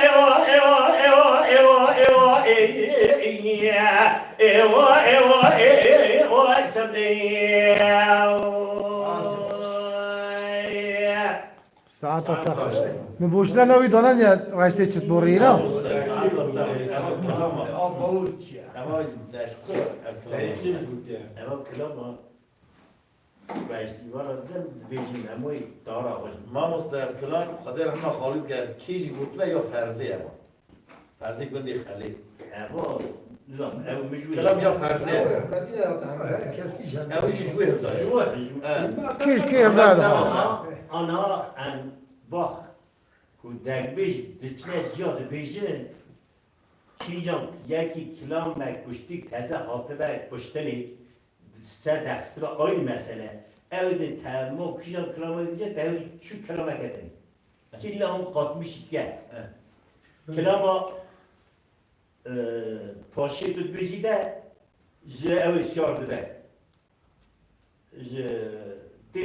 Saeta te xweş. Min boşuna navî dana niya reştê çit borî na. Ku ez ji vara didim, dibêjin hemûyê dara xwe. Mamoste Kilan, Xwedê rehma xalî bike, kê jî gotibe ya Ferzê ev a. Ferzê gundê Xelê. Ev a, nizam, ew min ji wê Kilam ya Ferzê. Ew rehmetî ne ya te hema, her kesî ji hemî. Ew jî ji wê hilda. Ji wê, ji wê. Evet. Kê ji kê hilda da? Ana, ana, en, bax, ku dengbêj diçine ciya dibêjin, kîjan yekî kilame kuştî teze hatibe kuştinê, ser dexistira ayn mesele. Ew din temo kîjan kilame dibêje, te ew çi kilameke dinê. Kî la hûn qatmişî ke. Eh. Kilama, e, paşê tu dibêjî de, ji ew ê siyar dibe. Ji tê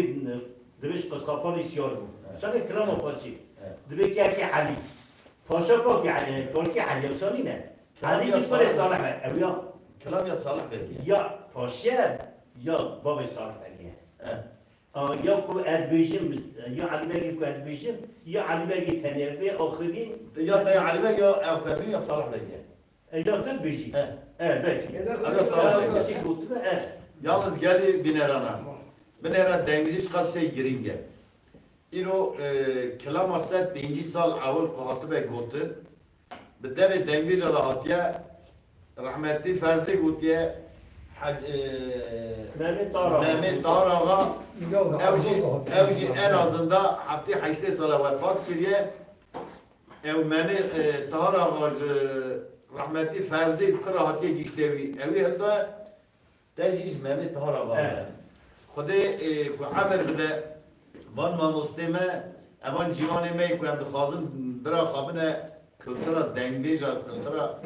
dibêj qisqapanî siyar bû. Evet. Sanê kilama paçî. Evet. Dibê kekê Elî. Paşa kakê Elî ne, kakê Elî ew sanî ne. Kilam Elî ya jî kurê Salih. Salih be. Ew ya. Kilam ya Salih Begî. Ya paşe ya bavê Salih Begî ye. Evet. A, ya ku ez dibêjim, ya Elî Begî ku ez dibêjim, ya Elî Begî tenê vê axirî. Ya te ya Elî Begî ya ev qedrî ya Salih Begî ye. E, ya tu dibêjî. He. E, belkî. Eda Eda sağ ol. Belkî gotibe, e. Yalnız gelî binerana. Binera dengbêjî çiqas şey girîng e. Îro, e, kilama sed pêncî sal ewil ku hatibe gotin, bi devê dengbêja de hatiye, rehmetî Ferzê gotiye, Hac-, e, Mehmet Taraxa. Mehmet Taraxa, ew jî, ew jî en azında heftê heştê sala wefat kiriye. Ew Memê, e, Tahar Axa ji rehmetî Ferzê kira hatiye giştê wî. Ew ê hilda te jî ji Memê Tahar Axa. Evet. Xwedê, e, ku emir bide van mamostê me, evan cîwanê me ku em dixwazin bira xwe bine kultura dengbêja, kultura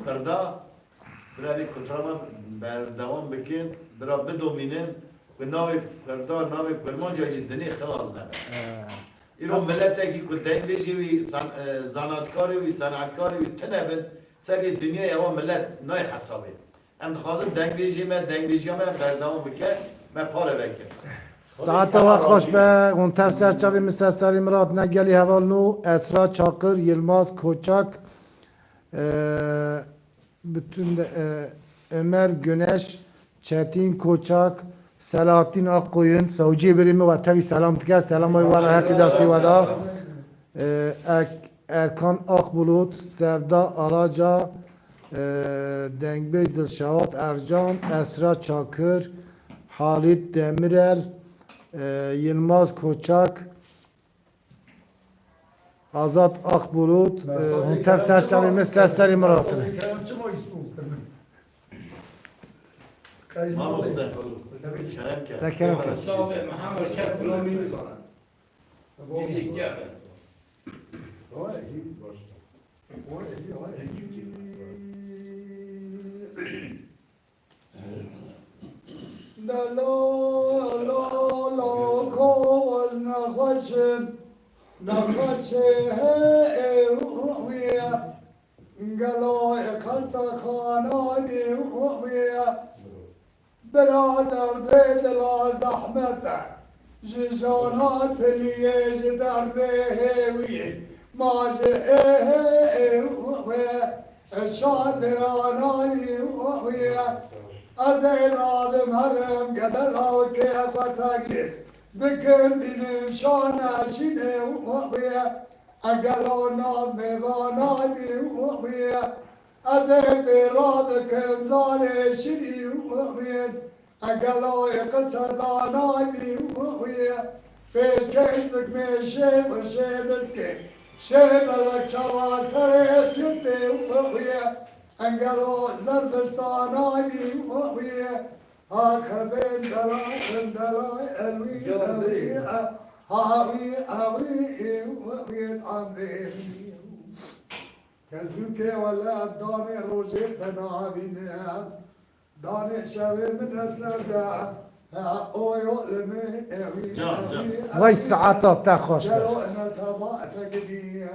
Kurda. Bira vê kultura me berdewam bikin, bira bidomînin, ku navê Kurda, navê Kurmanca jî dinê xilas nebe. He. Îro miletekî ku dengbêjê wî, san-, e, zanatkarê wî, senetkarê wî tune bin, serê dinyayê ewa milet nayê hesabê. Em dixwazin dengbêjê me, dengbêjiya me berdewam bike, me pare veke. Saeta we xweş be, hûn tev ser çavê min ser serê min re hatine gelî heval nû, Esra Çakir, Yilmaz Koçak, e, Bütün de, e, Ömer Güneş, Çetin Koçak, Selahattin Akkoyun, sewciyê birê min we tevî selam dike, selam wê we re herkes destê we da. E, Ek-, Erkan Akbulut, Sevda Alaca, e, Dengbêj Dilşewat Ercan, Esra Çakır, Halit Demirel, e, Yilmaz Koçak, Azad Akbulut, e, hûn tev ser çavê min, ser serê min re hatine. Mamoste, kerem ke. Te kerem ke. La la la la, ko ez nexweşim, nexweşê he ê wî ye. Gelo ê xestexana dî wî ye. Bira derdê dila zehmet e. Ji jana tiliyê ji derdê hêwî. Ma ji ê hê ê wê. Şadirana wî ye. Ez ê radim herim gedela kê xwe teklîf bikim, bînim şane şînê wî ye. Egelo nav mêvana wî ye. Ez ê pê radikim zarê şirî wî ye. Egelo ê qise dana wî ye. Pêşkêş bikmê şê û şê biskê. Şê belek çawa serê çiftê wî ye. Engelo zerdistana wî ye. Ha xebên delay, xin delay, elwî, elwî, e, ha wî, ha wî, ê, wî, wî, emrê wî. Kesûkê wele danê rojê te nabîne. Danê şevê min e ser de. Oyo li min e wî. Can, can. Vay saeta te xweş be. Gelo ne teba te gidî.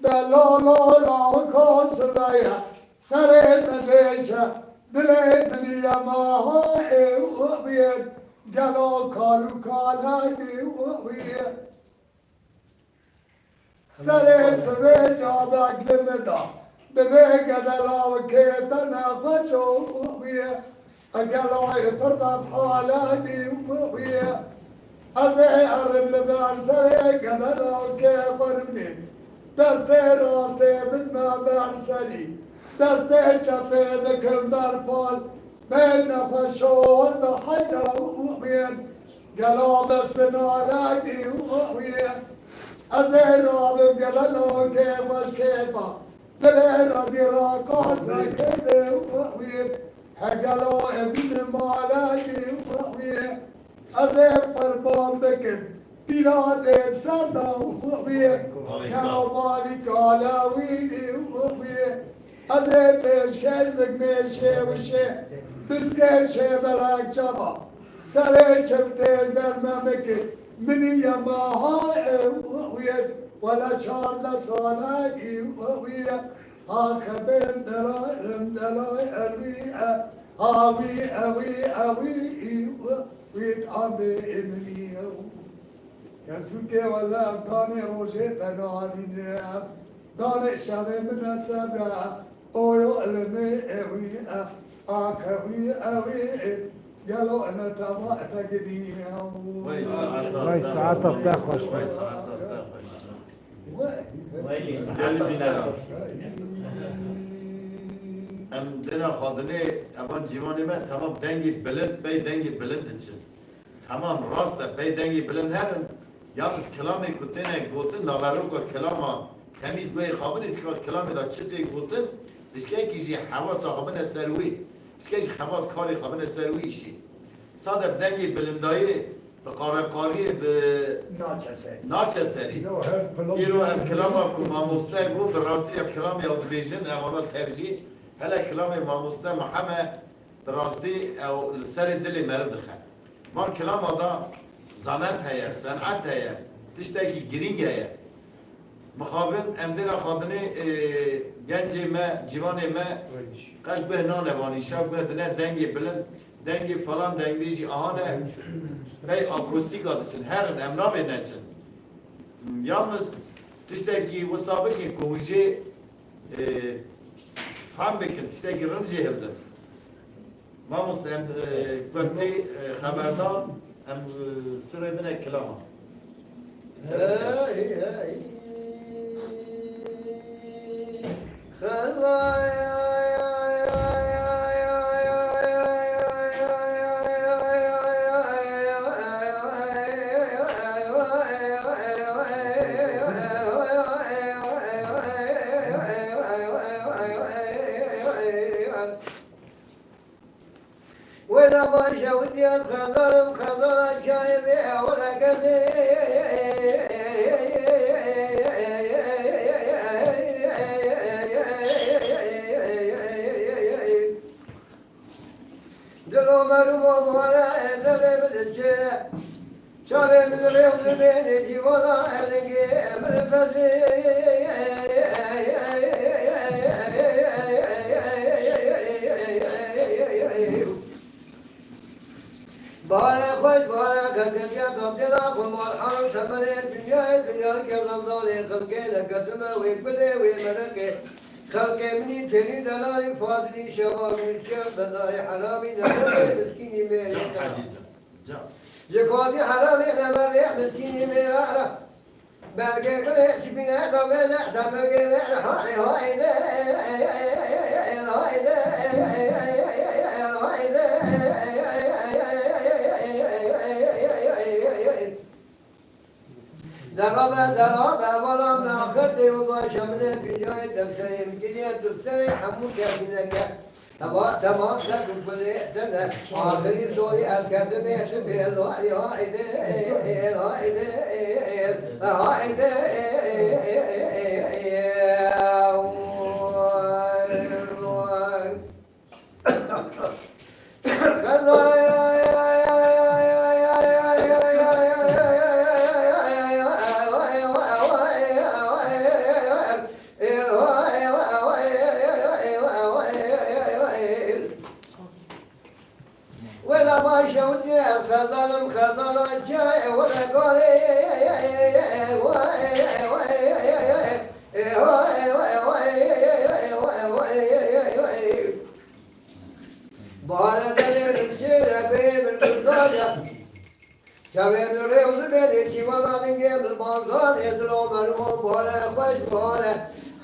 De la la lawika sibe ye. Serê min dêşe. Dilê min ye meha ê wî. Gelo kal û kale wî. Serê sibê cabek li min da. Divê gedela wikê te nexweş û wî ye. Egelayê pir bed halekî wî ye. Ez ê erim li ber serê gedela wikê xwe rûnê. Destê rastê min me ber serî. Destê çepê dikim ber pal. Bê nexweşo ez bi heyra wî ye. Gelo dest nalekî wî ye. Ez ê rabim gedela wikê xweş kêfa. Dilê razî raqase kerde wî, hegelo evîn malekî wî, ez ê qurban bikim pîratê serda wî, kero malî kale wî wî, ez ê pêşkêş bikmê şêwişê, biskêşê belek çava. Serê çil tê zer me bike, minî ye meha ew wî, wele çardeh sale î wî ye. Ha xebin delay rim delay erwî e, ha wî ewî ewî î wî amê ê minî ye. Kesûkê wele danê rojê te nahavîne, danê şevê min e sebra. Oyo ilmê ewî e, axewî ewî e, gelo ene teva te gidî. Vay saeta Vay te saeta xweş. Te xweş be. Vay saeta te xweş. Gelî bînera. Em dêna xwedinê evan cîwanê me temam dengê bilind, pey dengê bilind diçin. Hema rast e, pey dengê bilind herin. Yalnız kilamê ku têne gotin, naveroka kilama temîz guhê xwe binê, zîka kilamê de çi tê gotin, pişkekî jî hewa saxibine ser wî, pişkek jî xebat karê xwe bine ser wî îşî. Sade bi dengê bilindayê, bi qareqariyê, bi Naçe serî. Naçe serî. Îro ev kilama ku mamoste got, bi rastî ev kilamê ew dibêjin, ev ana tevjî. Hele kilamê mamoste Mihemed, bi rastî ew li serê dilê meriv dixe. Van kilama da zanet heye, senet heye, tiştekî girîng heye. Mixabin em dêna xwedinê, e, gencê me, cîwanê me qel guh nane van îşa, guh dine dengê bilind, dengê falan dengbêjî ahane, pey akustîka diçin, herin em nabê neçin. Yalnız tiştekî wisa bikin ku hûn jê, e, fehm bikin, tiştekî rind jê hildin. Mamoste, em, e, kurtî, e, xeberdan, em, e, sirê bine kilama. Hey, hey. Wêna baş e, witiya xezarim, xezara çayê vê ewle gezê. Dilo merum o bore, e, zerê min çêre. Çavê min rêw dibêne cîwana elingê min bezê. Bahare xweş, bahare qeqetiya tatêra xwe mal hal semerê dinyayê, dinya li kezandanê xelkê neketime wê gulê wê mereqê. Xelkê minî têlî delalî fadilî şeva mûşer bezarê heramî nefesê miskînî mêrê. Can ezîzim. Ji xwedî heramê nemerê miskînî mêra re. Belgê gulê çipîne da vê lehse belgê vê re hayê hayde, hayde, hayde. Derabe, derabe, wala min axirtê û baş e, min ê vîdyoyê te serê min kiriye, tu serê hemû kesî neke. Heva, tema, ser ku gulê te ne. Axirî sorî ez ketime, tu bê, hayde, hayde, hayde, hayde. Wela baş e, witî ez xezanim, xezana çi ye, wele galê, Lingê li bazar ê dilo mermo bare xweş bare.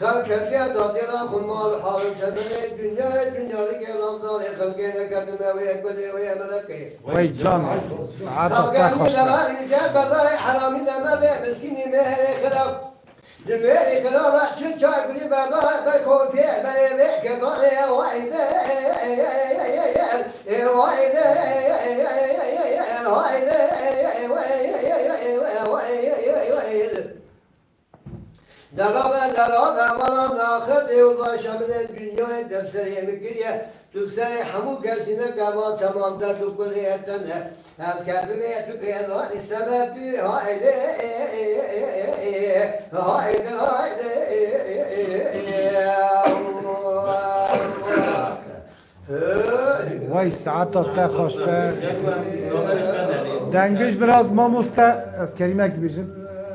Xelk ketiye dadêra xwe mal hal çemenê dinyayê dinyalike ramzanê xelkê neketime wê gulê wê miriqê. Wey can, saeta te Xelkê xweş be. Nemer yüce bezarê heramî nemer lê miskînî mêrê xirab. Li mêrê xirab re çi çay gulî berda ber kofiyê berê vê ketanê wayde. Derabe derabe bana naxet ê ulaşa bine dünyayê defserê min kiriye. Tu serê hemû kesî neke va temam derd û kulê te ne. Ez kerdimê tu kêzanî sebebî hayde hayde hayde. Wey saeta te xweş be. Dengij biraz mamoste, ez kelimekî bêjim.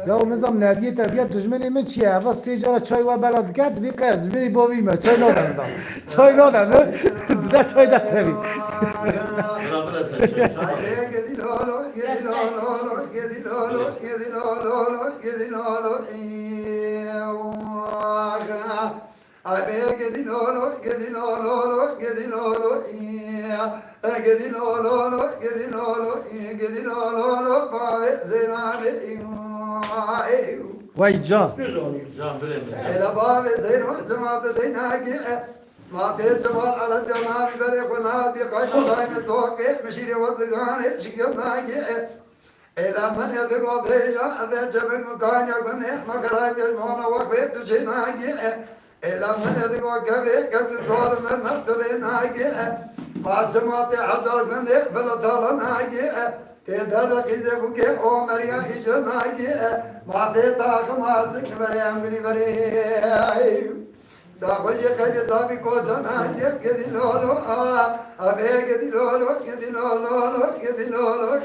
Ya nizam neviyê te biya dijminê min çi ye? Eva sê cara çay we bela dike, divê qe dijminê bavî me. Çay nade min da. Çay nade min. Dide çay de tevî. Ay be gedî lolo, gedî lolo, gedî lolo, î. E, gedî lolo, gedî lolo, î, gedî lolo, bavê Zeyranê, î. Wey can. Can, bilê min, can. Ela bavê Zeyran, cemaat de nagi, e. Matê cemal ala cana, biberê xwe nadi, qayna dayme toqê, mişîrê wazirganê, şikil nagi, e. Êla min ê digo vêja, ez ê çemin û kanya gunê, me xerayê pêşmana wextê tu çê nagî, e. Êla min ê digo kevrê, kes li sor min, min dilê nagî, e. Ma çima tê hecar gunê, vila tala nagî, e. Tê derde qîzê bûkê, o meriya îşe nagî, e. Ma tê taxima sik verê, em gulî verê. Saxwecî qeydê tabî kocan hange gedî lolo a, a be gedî lolo, gedî lolo, gedî lolo,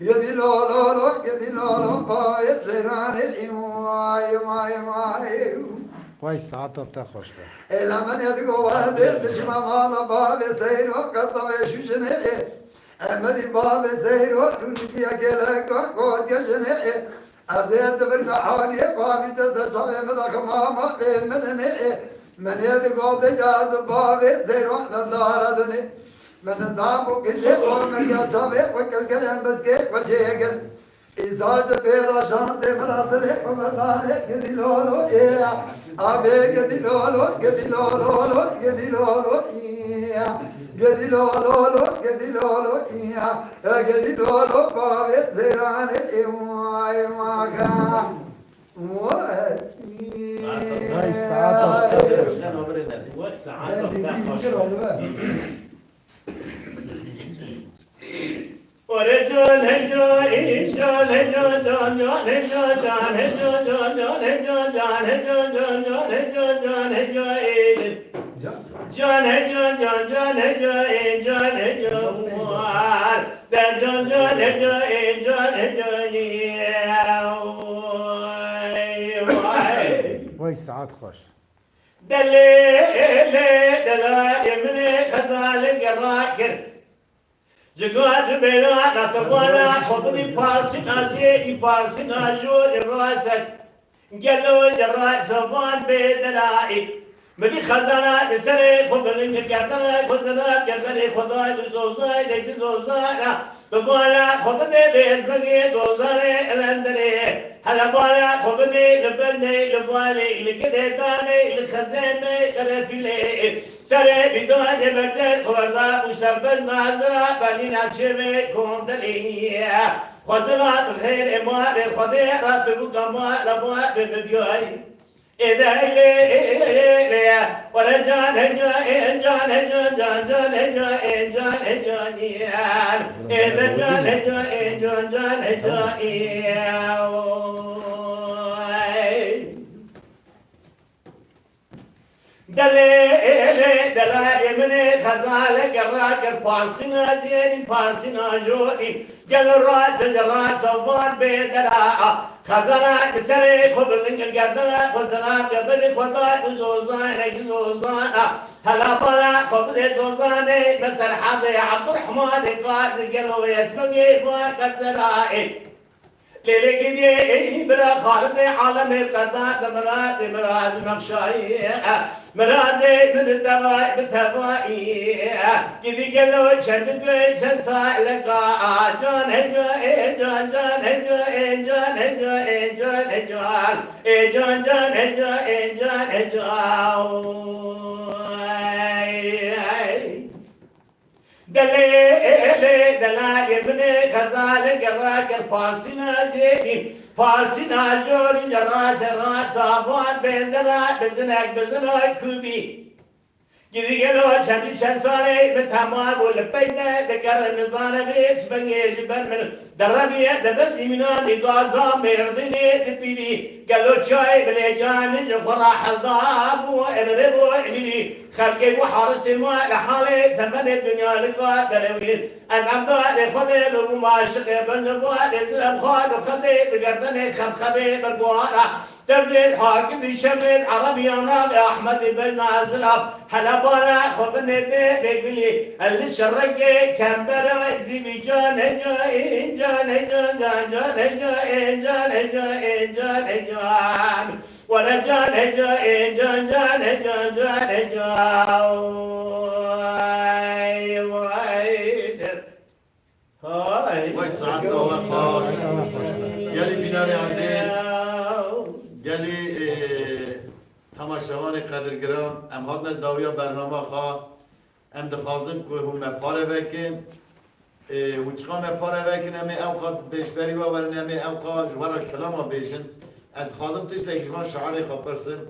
gedî lolo, gedî lolo, bavê Zeyranê, vay, vay, vay. Vay, saeta te xweş be. Ela min ê digo wazê, diçima mala bavê Seyro, qesta vê şûjinê. Emedî bavê Seyro, rûniştiya gelek, gotiya jinê. Ez ê zivir me hanê, bavî te ser çavê min de ximama vê min nê. Min ê di gavde ya ez bavê Zeyran ez dara dinê. Min zam û gilê o min ya çavê xwe kilgirên biskê xwe çêgir. Îsal ji pêra şansê min a dilê xwe min danê gidî lolo ê. Abê gedî lolo, gedî lolo, gedî lolo, î. Gedî lolo, gedî lolo, î. Gedî lolo, bavê Zeyranê, ê, vay, vay. Vay, saeta te xweş be. Wek saeta te xweş be. Ore can he can, e can he can, can can he can, can can he can, can he can, can can he can, can he can, can he can, e. Can he can, can can he can, e can he can, war. De can can he can, e can he can, e. Vay. Vay, saet xweş. Delê, lê, delalê min ê xezalê gera kir. Ji gaz û bêla re tu wana xwe bidî parsîna jêrî, parsîna jorê raset. Gelo ji rasovan bê delayê. Min dî xezana li serê xwe bilind kir, gerdana xwe zina, gerdanê xwe dayê zozanê, ji zozana. Tu wana xwe bidê bêzmenê zozanê elenderê. Hele bala xwe bidê li bendê, li balê, li kidêdanê, li xezênê, qerefîlê. Serê bîdanê berzen xwe werda û serbend nazira benîna çêvê kondelê. Xwezina bi xêrê malê Xwedê re tu bûka mala malê min biyayî. Ê de lê, lê, were can he can, ê can he can, can can he can, ê can he can, ê. Ê de can he can, ê can can he can, ê. Delê, lê, delalê min ê xezalek rakir parsîna cêrî, parsîna jorî. Gel raze, raze van bê dera. Xezana li serê xwe bilind kir, gerdana xwe zina, geberê xwe da û zozanê, zozana. Hela bala xwe bidê zozanê, me Serhadê Ebdurehmanê Qazî gelo wê esmengê ma Kerzelayê. Lêlê gidê ey bira xalidê alemê qeda de mirazê miraz mexşayî. Mirazê min tevay bi tevayî. Gidî gelo çend guê çend saleka. Can heca ê can can heca ê can heca ê can heca. Ê can can heca ê can heca. Delê, delê, delalê min ê xezalê gerra ger parsîna jêrî, parsîna jorî gerra serra savan bendera bizinek bizina kuvî. Gidî gelo çendî çend salê bi temam û li peyde diker nizane vê sibengê ji ber min. Dereviye deve zîmînanî gaza mêrdinê dipîlî. Gelo çayê bilêcanî ji xwe ra helda bû, emre bû emînî. Xelkê bû harisê ma li halê temenê dinya li ka derewînin. Ez emdalê Xwedê li bû ma şiqê bin li va lê zilem xwa li xedê digerdenê xemxemê berguhara. Derdê hakim şemê Erebiyana ve Ahmedî bin Nazila. Hele bala xwe binê dê lê gulî. El li şerrekê kembera zîvî can heca ê can heca can can heca ê can heca ê can heca. Were can heca ê can can heca can heca. Ay, vay. Hay. Vay saet we xweş. Gelî bînerê ezîz, gelî, e, temaşevanê qedirgiran, em hatine dawiya bernama xwe, em dixwazin ku hûn me pare vekin. E, hûn çiqa me pare vekin, em ê ewqa pêşberî we werin, em ê ewqa ji we re kilama bêjin. Ez dixwazim tiştekî ji van şairê xwe pirsim.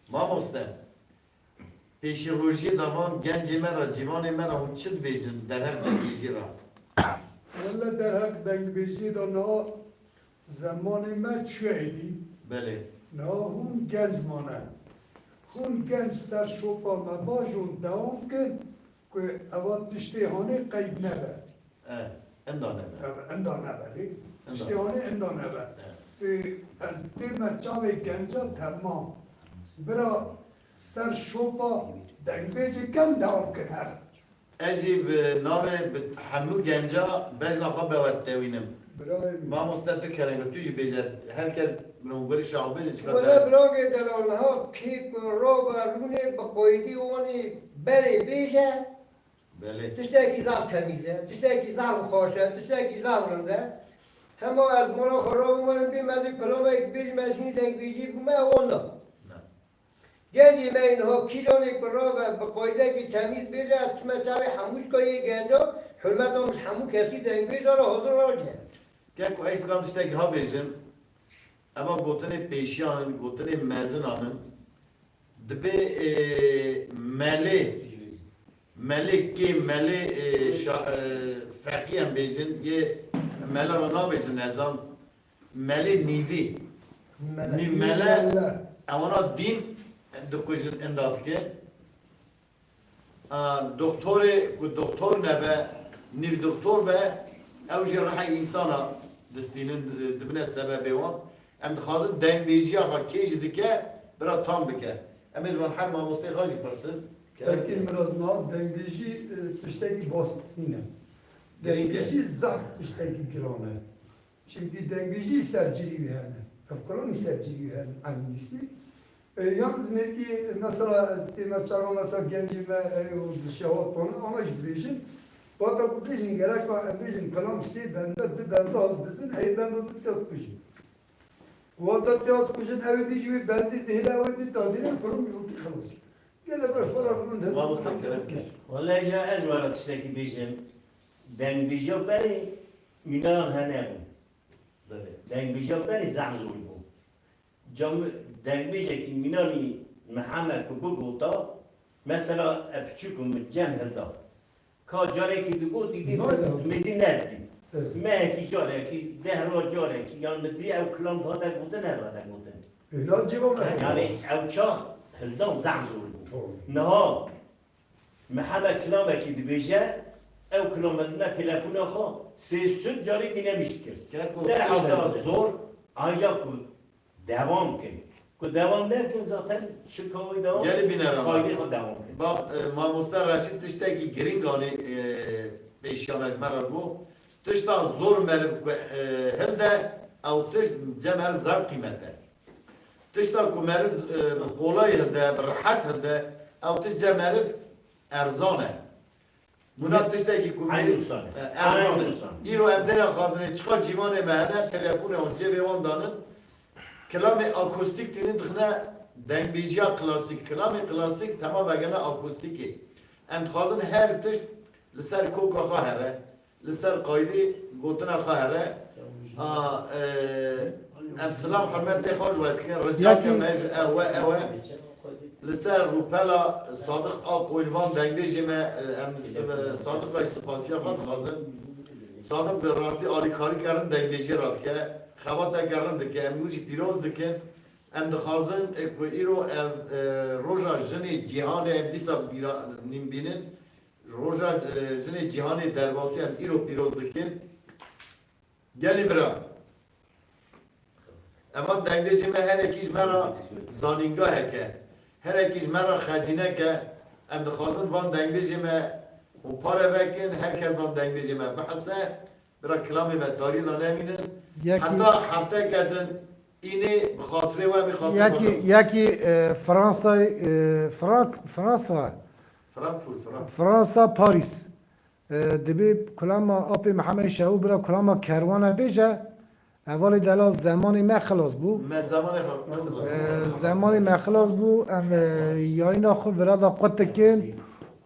Mamoste. Pêşîrojiyê de van gencê me re, ciwanê me re hûn çi dibêjin derheq dengbêjî re? Wele derheq dengbêjiyê de niha zemanê me çûye êdî. Belê. Niha hûn genc mane. Hûn genc ser şopa me bajin dewam kin ku eva tiştê hanê qeyd nebe. E, enda nebe. Ebe, enda nebe lê. Enda. Tiştê hanê enda nebe. E. E, ez tême çavê genca temam. Bira ser şopa dengbêjê kem dewam kir her. Ez jî bi navê bi hemû genca bejna xwe bi we dewînim. Birayê min. Mamoste tu kerem tu jî bêje. Her kes min û berî şaxbêrî çiqa. Wele biragê delal niha kî ku robe rûnê bi qoydî wanî berê bêje. Belê. Tiştekî zaf temîz e, tiştekî zaf xweş e, tiştekî zaf rind e. Hema ez mala xwe rabûme bê mezin kilamek bêjim ez hîn dengbêjî bûme, ew na. Na. Gencê me yê niha kîjanê ku rabe bi qoydekî temîz bêje, ez çime çavê hemû şka yê genca, hurmeta min ji hemû kesî dengbêja re hazir race. Keko ez dixwazim tiştekî ha bêjim. Eva gotinê pêşiyan in, gotinê mezinan in. Dibê, e, melê, melê kê, melê, e, şa-, e, feqî em bêjin, yê mele re nabêjin, nezan. Melê nîvî. Mele, nîv mele, mele. Ewana dîn dikujin, inda dikin. A, doktorê ku doktor nebe, nîv doktor be, ew jî rihê însana distînin, di-, dibine sebebê wan. Em dixwazin dengbêjiya xwe kê jî dike, bira tam bike. Em ê ji van her mamostê xwe jî pirsin. Belkî mirazna dengbêjî, e, tiştekî basit nîne. Girîng e. Dengbêjî zehf tiştekî giran e. Çimkî dengbêjî sercilî wî hene. Ev kilamî sercilî wî hene, eynî wî. E, yalnız mêrkî, e, mesela, ez tême çawa mesela gencê me, e, û di şewat tane, ama jî dibêjin. Wata ku bêjin, gereka em bêjin, kilam sê bende, du bende hal didin, ey benda du tê dikujin. Wata tê dikujin, ew dî jî wê bendî dihêle, ew dî tadîne, kilam yûtî xilas. Gele baş, wala min de. Mamoste kerem ke. Wele ja ez wara tiştekî bêjim. Dengbêjiya berê mînaran hene bû. Belê. Dengbêjiya berê zehf zor bû. Cam-, dengbêjekî mînanî Mihemed ku bigota, mesela e piçûk û min cem hilda. Ka carekî digot, dîdî min dî nedî. Evet. Mehekî carekî, deh roj carekî, yan min dî ew kilam dihate gotin, nedihate gotin. E, na cî bû me. Yani ew çax hildan zehf zor bû. Tamam. Niha Mihemed kilamekî dibêje, ew kilamekî me telefona xwe sê sed carî dîne mişt kir. Keko, derhal tişta zor. Ancak ku devam kin. Ku devam nekin zaten şu kavayı devam. Gelî bîneran. Kaydê xwe devam kin. Bak, e, mamoste Reşîd tiştekî girîng anî, e, pêşiya me ji me re got. Tişta zor meriv ku, e, hilde, ew tişt cem meriv zaf qîmet e. Tişta ku meriv, e, bi qolay hilde, bi rehet hilde, ew tişt cem meriv erzan e. Muna tiştekî ku Eyn meriv, wisa ne. e, erzan e. Eyn wisa ne. Îro em têne xwendinê, çiqa cîvanê me hene, telefonê wan cêbê wan danin, kilamê akustîk tînin dixine dengbêjiya klasîk. Kilamê klasîk tema vegene akustîkê. Em dixwazin her tişt li ser koka xwe here. Li ser qaydî gotina xwe here. A, e, em silav hurmetê xwe ji we dikin. Rica Yekî- ke me ji ew e, ew e. Li ser rûpela Sadiq Akoyl van dengbêjê me, e, em s-, e, Sadiq Bey spasiya xwe dixwazin. Sadiq bi rastî alîkarî kerin dengbêjê re dike. Xebateke rind dike. Em wî jî pîroz dikin. Em dixwazin, e, ku îro ev, e, roja jinê cîhanê em dîsa bîra-, nîm bînin. Roja, e, jinê cîhanê derbasî em îro pîroz dikin. Gelî bira. Ema dengbêjê me herekî ji me re zanîngahek e. Herekî ji me re xezînek e. Em dixwazin van dengbêjê me û pare vekin, her kes van dengbêjê me bihise. Bira kilamê me tarî de nemînin. Yekî- Heta hefteke din înê bi xatirê we, bi xatirê Yekî, xwe. yekî, e, Fransa, e, Frank-, Fransa, Frankfurt, Frank. Fransa, Parîs. E, dibê kulama apê Mihemed Şehu bira kulama kerwana bêje, hevalê delal zemanê me xilas bû. Me zemanê xwe xilas. E, zemanê me xilas bû, em, e, yayîna xwe vira da qut dikin.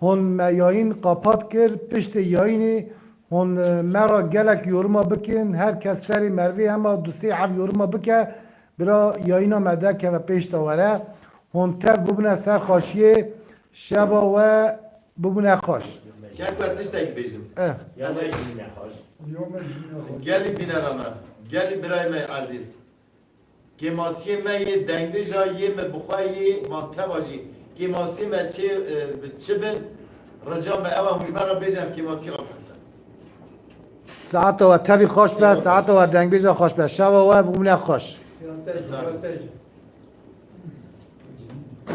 Hûn me yayîn qapat kir, piştê yayînê hûn, e, me re gelek yoruma bikin. Her kes serê merivê hema du sê hev yoruma bike, bira yayîna me derkeve pêş de were. Hûn tev bibine ser xweşiyê, şeva we bibine xweş. Keko, tiştek bêjim. Eh. Ya me jî ne xweş. Gelî bînerana, gelî birayê me ezîz. Kêmasiyê me yê dengbêja yê me bi xwe yê van teva jî. Kêmasiyê me çê, e, bi çi bin, rica me ew e hûn ji me re bêjin em kêmasiyê xwe bihisin. Saeta we tevî xweş be, saeta we dengbêja xweş be. Şeva we bûne xweş. Ya te jî, ya te jî.